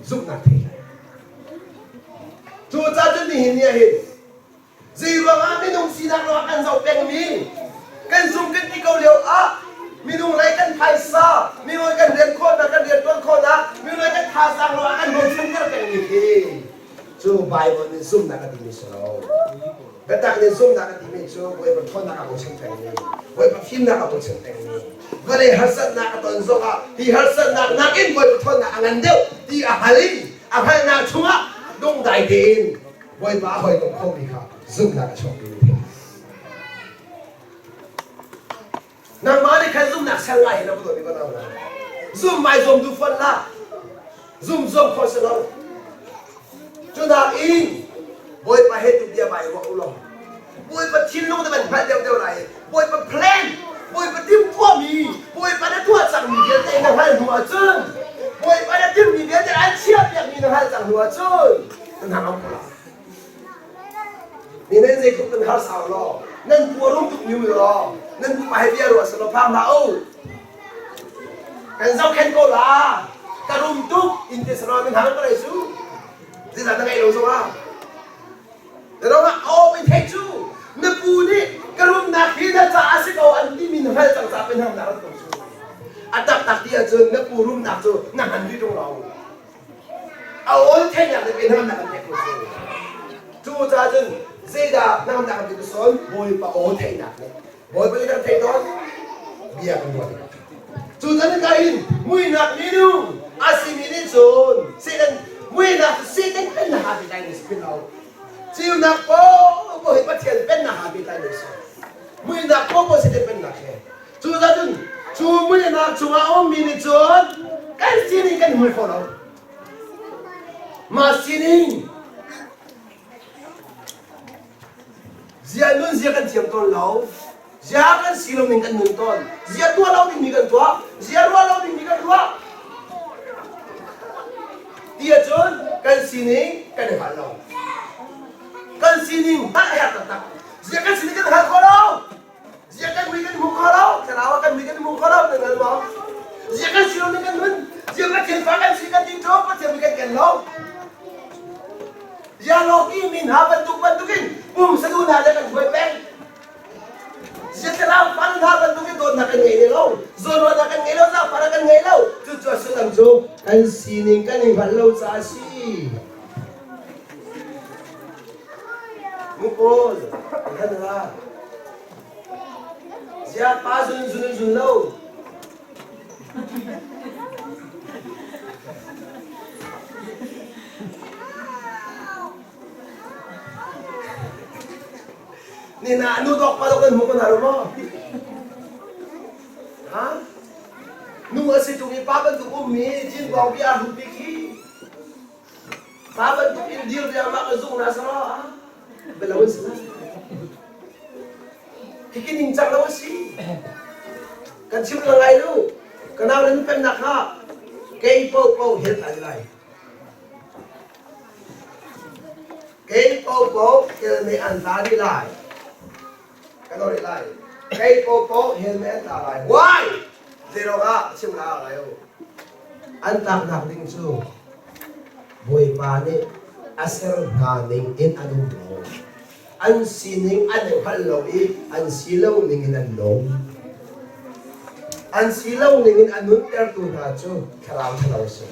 zumhnak thei lai cucaah cun nihin ni ah hin Zeiruangah minung sinak lawng kan zoh pengmi kan zum kan ti ko lio ah minung lei kan phaisa, minung kan rian khawhnak, kan rian tuan khawhnak, minung lei kan thazaang lawng ah kan bochanter pengmi khi cu Bible nih zumhnak a timi si lo. Biatak nih zumhnak a timi cu Bawipa ṭhawnnak a bochan pengmi, Bawipa fimnak a bochan pengmi, vawlei harsatnak a ton zongah hi harsatnak nakin Bawipa ṭhawnnak a ngan deuh ti a hal i a hngalhnak chungah lungdai tein Bawipa a hawikom khomi kha zumhnak a chuakmi na thei. Nangmah nih khan zumhnak ser ngai hin a va dawt ko na. Zum mai zum du fon la. Zum zum kho si lo. Cunak in Bawipa he tu bia bai ruah u law. Bawipa thinlung na van hngalh deuh deuh lai. Bawipa plan, Bawipa timhtuahmi, Bawipa na tuah cangmi vialte na hngalh hnu ahcun Bawipa na timhmi vialte an chiahpiakmi na hngalh cang hnu ahcun na hna ko la. Mi nan zeitluk nan har sau law, nan puarum tuk niu law, nan pupa he bia ruah selaw phang hlah u. Kan zohkhenh ko la, ka rum tuk in ti selaw nan hang ko lai su. Zeizah na ngeih lo zongah. Na ro ah aw in theih cu na pu nih ka rumnak hi na caah a si ko an timi na hngalh cang caah pei na rat ko cu. A taktak ti ahcun na pu rumnak cu na hman rih ṭung lo. A awl theihnak nih pei na kan pek ko cu. Cu caah cun zeidah na kan ti sawn Bawipa aw theihnak nih Bawipa nih kan theih tawn bia kan ruah tikah. Cu cun ka in muinak minung a simi nih cun Satan muinak cu Satan pennak ha pehtlai mi si lo. Ceunak paoh hi Pathian pennak ha pehtlai mi si. Muinak paoh Satan pennak he. Cu cun cu muinak chungah a ummi nih cun kan sining kan hmu kho lo. Mah sining Zia nun zia kan thiam tawn lo. Zia kan si lo ning kan nun tawn. Zia tuah lo dingmi kan tuah. Zia ruah lo dingmi kan ruah. Ti ahcun kan sining kan i hngal lo. Kan sining hngalh a herh taktak. Zia kan sining kan hngal kho lo. Zia kan mui kan hmu kho lo. Thlarau ah kan mui kan hmu kho lo. Nan hngal maw? Zia kan si lo ning kan nun. Zia Pathian fa kan si kan ti ṭo. Pathian mui kan ken lo. Zialoki mi hna bantuk bantukin pumsa duhnak le kan hruai peng. Ziathlarau fal hna bantukin dawtnak kan ngei lo, zawnruahnak kan ngei lo, zaangfahnak kan ngei lo. Cucu a sullam cu kan sining kan i hngalh lo caah a si. Mu pawl, kan la. Zia pa zun zun zun lo. Ni na nu dok pa dok nan hmu ko hna lo maw? Ha? Nu a si tung i pa bantuk ummi Jinbawng bia hrupi khi pa bantuk in dir riangmang ka zung na saro ah belo in si Hiki ningcang lo a si. Kan chim la ngai lu. Ka nau le nu pemnak kha kei paohpaoh hel tla lai. Kei paohpaoh hel mei an tla dih lai. Kan ori lai. Kei paohpaoh hel mei an tla lai. Why? Zeiruang ah chim la lai u. An tlaknak ding cu Bawipa nih a ser hna ning in an um lo. An sining an i hngalh lo i an si lo ning in an nung. An si lo ning in a nuntertu hna cu thlarau ṭhalo a si.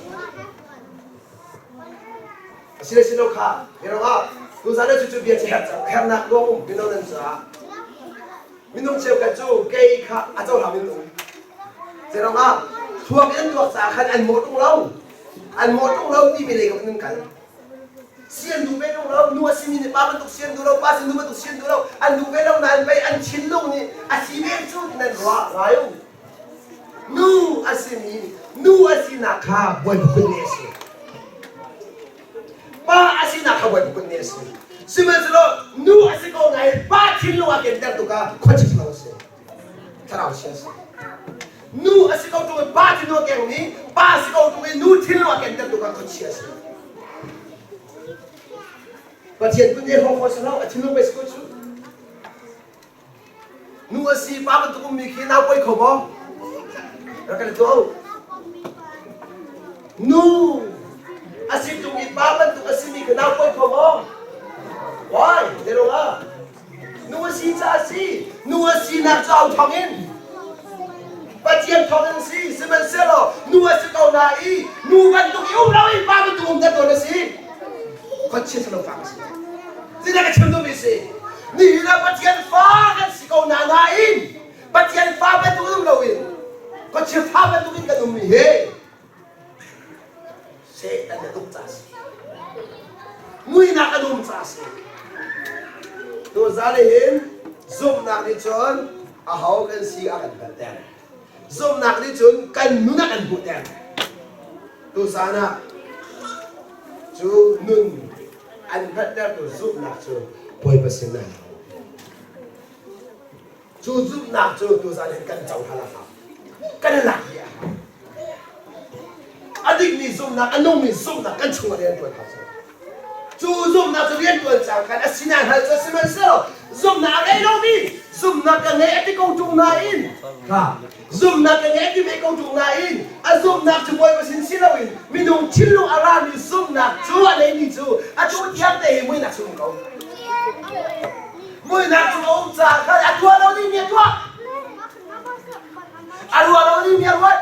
A si le si lo kha mirang ah tuzan ah cucu bia hernak ruang um mino nan caah minung cheukhat cu kei kha a cohlang in um. Zeirang ah thluak in an tuak caah khan an mawh ṭung lo. An mawh ṭung lo timi lei kam in an kal. Si an duh ve ṭung lo. Nu a simi nih pa bantuk si an duh lo, pa si nu bantuk si an duh lo. An duh ve lo nain pei an thinlung nih a si ve cu tin an ruah. Ngai u. Nu a simi nu a sinak kha Bawipa kut nih a si. Pa a sinak kha Bawipa kut nih a si. Sihmanhsehlaw nu a si ko nain pa thinlung a kenter tuk ah khuachia lo a si. Thlarau chia a si. Nu a si ko ṭung i pa thinlung a kengmi, pa a si ko ṭung i nu thinlung a kenter tuk ah khuachia a si. Pathian kut nih hrawk khawh si lo, a thinlung pei si ko cu. Nu a si pa bantuk ummi khi nau poi kho maw? Rak kan i tuah u. Nu a si tung i pa bantuk a simi khi nau poi kho maw? Why? Zei ah? Nu a si ca a si. Nu a sinak cu au thawng in. Pathian thawng in si. Sihmanhsehlaw nu a si ko na i nu bantuk i um lo in pa bantuk um tawn a si. Khuachia thalo fak a si. Zeidah ka chim duhmi si? Nihin ah Pathian fa kan si ko na nain Pathian fa bantuk um loin khuachia fa bantuk in kan ummi hi Satan a tuk ca si. Muinak an um ca si. Tuzan hin zumhnak nih cun aho kan si a kan hngalhter. Zumhnak nih cun kan nun a kan hmuhter. Tuzan ah cu nun an hngalhtertu zumhnak cu Bawipa sin ah cu zumhnak cu tuzan hin kan cohlan a hau. Kan i lak dih a hau. A dikmi zumhnak, a nungmi zumhnak kan chungah rian ṭuan hau. Cu zumhnak cu rian ṭuan cang khan a sinai hal cu sihmanhsehlaw zumhnak a ngei lomi zumhnak ka ngei a ti ko ṭung nain kha zumhnak ka ngei a ti ve ko ṭung nain a zumhnak cu Bawipa sin si loin minung thinlung a rami zumhnak cu a neimi cu atu tiang te hi muinak chung ko. Muinak chung a um caah khan a tuah lo dingmi a tuah. A ruah lo dingmi a ruat.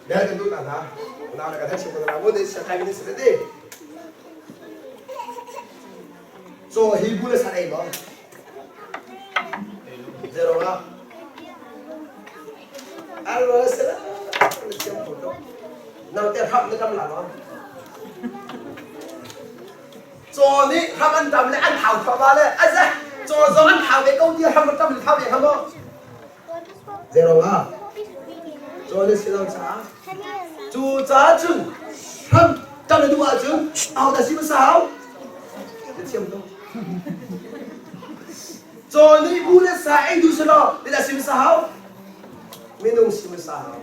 Bel kan duh hna. Unau le kan han chim ko hna. Mun in kai min si ti. Caw hi bu le san ei maw? Zero la. Alo se la. Thiam ko to. Nang te hram na kam la ma? Caw nih hram an tam le an thau thluahmah le aze caw zong an thau ve ko ti hram an tam le thau ve kha maw? Zeiruang ah? Caw na si lo caah. Cu caah cun hram tam na duh ahcun ahodah si hmasa hau? Na thiam tuk. Caw nih bu le sa ei duh selaw zeidah si hmasa hau? Minung si hmasa hau.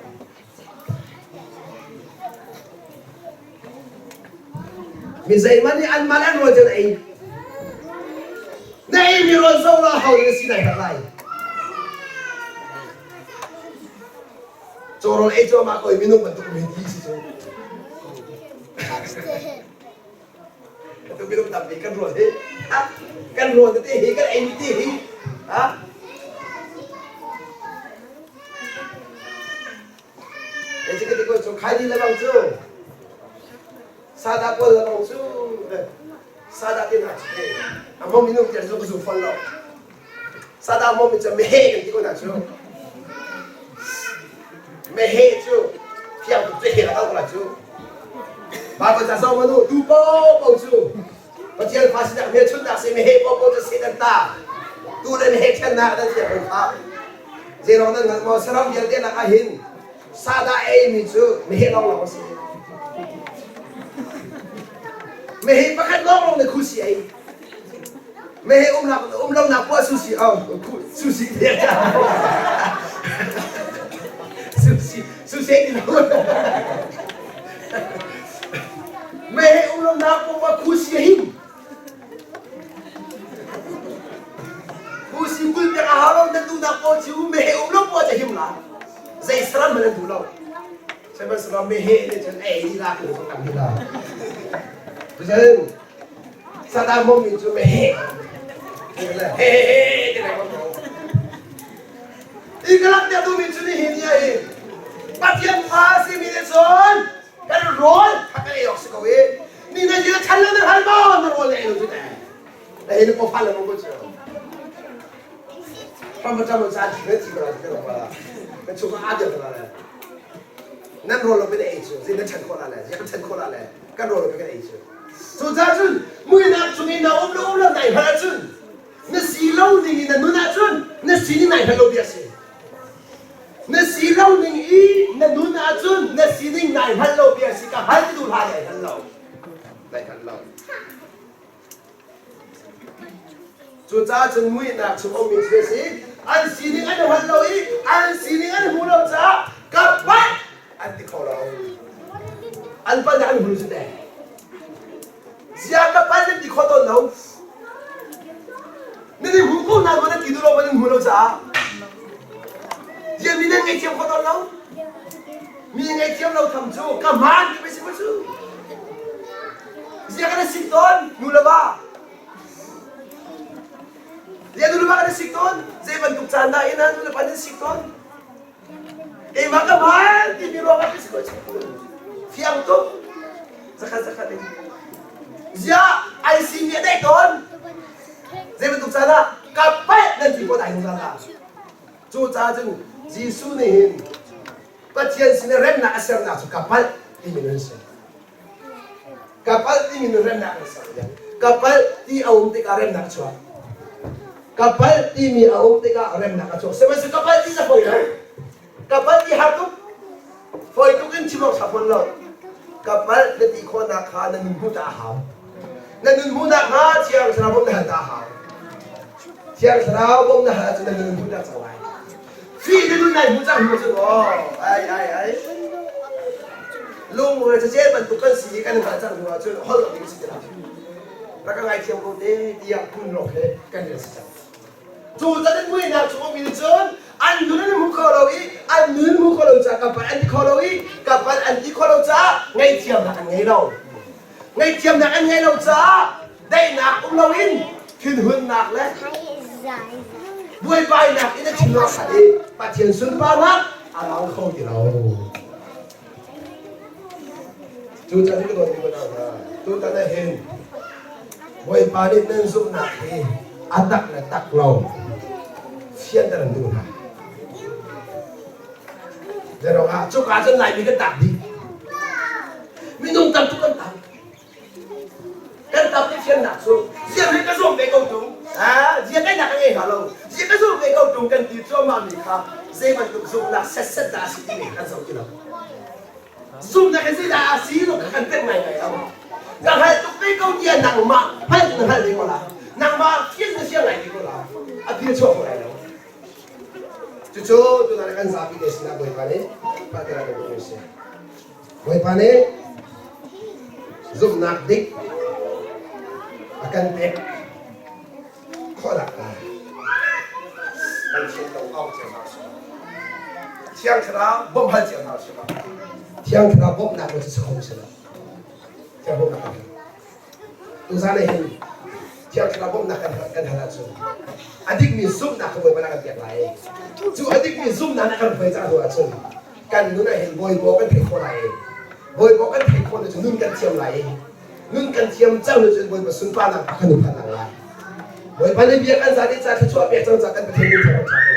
Mi zeihmanh nih anmah le an rawl cu an ei. Na eimi rawl zoh law ho na si nai herh lai. Caw rawl ei cuahmah ko i minung bantuk mi ti si cu. Atu minung tampi kan rawl hi kan rawl tete hi kan eimi te hi ha Hei ka ti ko cu khai di lebang cu sada kawl lebang cu sada ti hna cu a mom minung tiang cu ka zum fon lo sada mom mi cu mehe kan ti ko hna cu mehe cu fiang tuk cu he la ko la cu Bible ca zong manu tu po po cu Pathian fa sinak hmelchunhnak si mehe po po cu Satan ta tu le mehe ṭhennak nan thiam ko kha Zeirong nan hngalh maw? Saram vialte lakah hin sadah eimi cu meheh lawnglawng a si. Meheh pakhat lawnglawng nih khusi ei. Meheh umnak um lonak poah sushi oh sushi te sushi sushi ti lo. Meheh um lonak poah khusi a him. Khusi kul pek a hau lo nan duhnak poah cu meheh um lo poah cu him la. Zei saram hmanh an duh lo. Sihmanhsehlaw meheh nih cun ei dih la tu tam hi la. Cun Saddam mi cu meheh he he ti lai ko. I ka lak tia duhmi cu nihin ni ah hin Pathian fa a simi nih cun kan rawl kha kan ei awk si ko i ni na jil chan lo na hal maw na rawl na ei lo cu ne. Na hin ko fa le mo ko cu. Ram cam caan thi thi ko la ti ko la. Kan chung ah a dir ko la le. Nan rawl lo pe na ei cu zin na chan khawh la le zia kan chan khawh la le kan rawl lo pe kan ei cu. Cucaah cun muihnak chung i na um le um lo nai hngalh ahcun na si lo ning in na nun ahcun na sining nai hngalh lo bia a si. Na si lo ning i na nun ahcun na sining nai hngalh lo bia a si. Ka hngal ti duh hlah nai hngal lo. Nai hngal lo. Cucaah cun muihnak chung ummi cu a si. An sining an i hngal lo i an sining an hmu lo caah ka palh an ti kho lo. An palh an hmu cu teh. Ziah ka palh nan ti kho tawn lo. Nan i hmu ko hna maw nan ti duh lo nan hmu lo caah. Ziah mi nan ngaihthiam kho tawn lo. Mi ngaihthiam lo tham cu ka hmaan ti pei si maw cu. Ziah kan i sik tawn nu le va? Ziah nu le va kan i sik tawn? Zei bantuk caan dah inn ah nu le pa nan sik tawn? Keimah ka hmaan timi ruangah ka si ko Fiang tuk. Zakhat zakhat in. Ziah ai simi a daih tawn. Zei bantuk caan ah ka paih nan ti ko dai zungzal la. Cucaah cun Jesuh nih hin Pathian sin i remnak a sernak cu ka palh timi nun si. Ka palh timi nun remnak an ser diam. Ka palh ti a um tikah remnak a chuak. Ka palh timi a um tikah remnak a chuak. Sihmanhsehlaw ka palh ti na fawi lo. Ka palh ti har tuk. Fawi tuk in chim awk ṭha fawn lo. Ka palh na ti khawhnak kha na nun hmuh ta a hau. Na nun hmuhnak kha Thiang Thlarau bawmh na hal ta a hau. Thiang Thlarau bawmh na hal ahcun na nun hmuh tak cang lai. Fih na nun nai hmu cang hnu cun aw ai ai ai lungre cacel bantuk kan si i kan hngalh cang hnu ahcun holh ding si ti lo. Rak ka ngaithiam ko te tiah kun lawng he kan rian si cang. Cu can in muihnak chung ummi nih cun an nun an hmu kho lo i an nun hmu kho lo caah ka palh an ti kho lo i ka palh an ti kho lo caah ngaihthiamnak an ngei lo. Ngaihthiamnak an ngei lo caah daihnak um loin thinhunnak le buaibainak in a thinlung a khat i Pathian sunparnak a lang kho ti lo. Cucaah ka dawtmi unau hna, tutan ah hin Bawipa nih nan zumhnak hi a tak le tak lo fianter an duh hna. Zeirangah cuka cun Laimi kan tak dih. Minung tam tuk kan tam. Kan tam ti fiannak cu ziah hi ka zum ve ko tung. Ah, ziah kai nak ka ngei hnga lo. Ziah ka zum ve ko tung kan ti cuahmah mi kha zei bantuk zumhnak setset dah a si timi kan zoh ti lo. Zumhnak hi zeidah a si lo kha kan pek ngaingai lo. Ka hngalh tuk ve ko tiah nangmah hngalh na hngalh ve ko la. Nangmah fian na fiang ngai ve ko la. A phil chuak ko lai lo. Cucu tutan kan zapi te sinah Bawipa nih hngalhter a kan duhmi a si. Bawipa nih zumhnak dik a kan pek khawh nakhnga kan thinlung ong cio hna usih. Thiang Thlarau bawmh hal cio hna usih. Thiang Thlarau bawmhnak cu si kho si lo. Thiang bawmhnak kan Tuzan ah hin Thiang Thlarau bawmhnak kan kan hal ahcun a dikmi zumhnak kha Bawipa nih a kan pek lai. Cu a dikmi zumhnak nih a kan hruai cang hnu ahcun kan nun ah hin Bawipa kan theih khawh lai i Bawipa kan theih khawh cun nun kan thiam lai i nun kan thiam cang cun Bawipa sunparnak kan i phan lai. Bawipa nih bia kan zat i ca thluachuah pek cang ca kan Pathian min thang kan ṭha.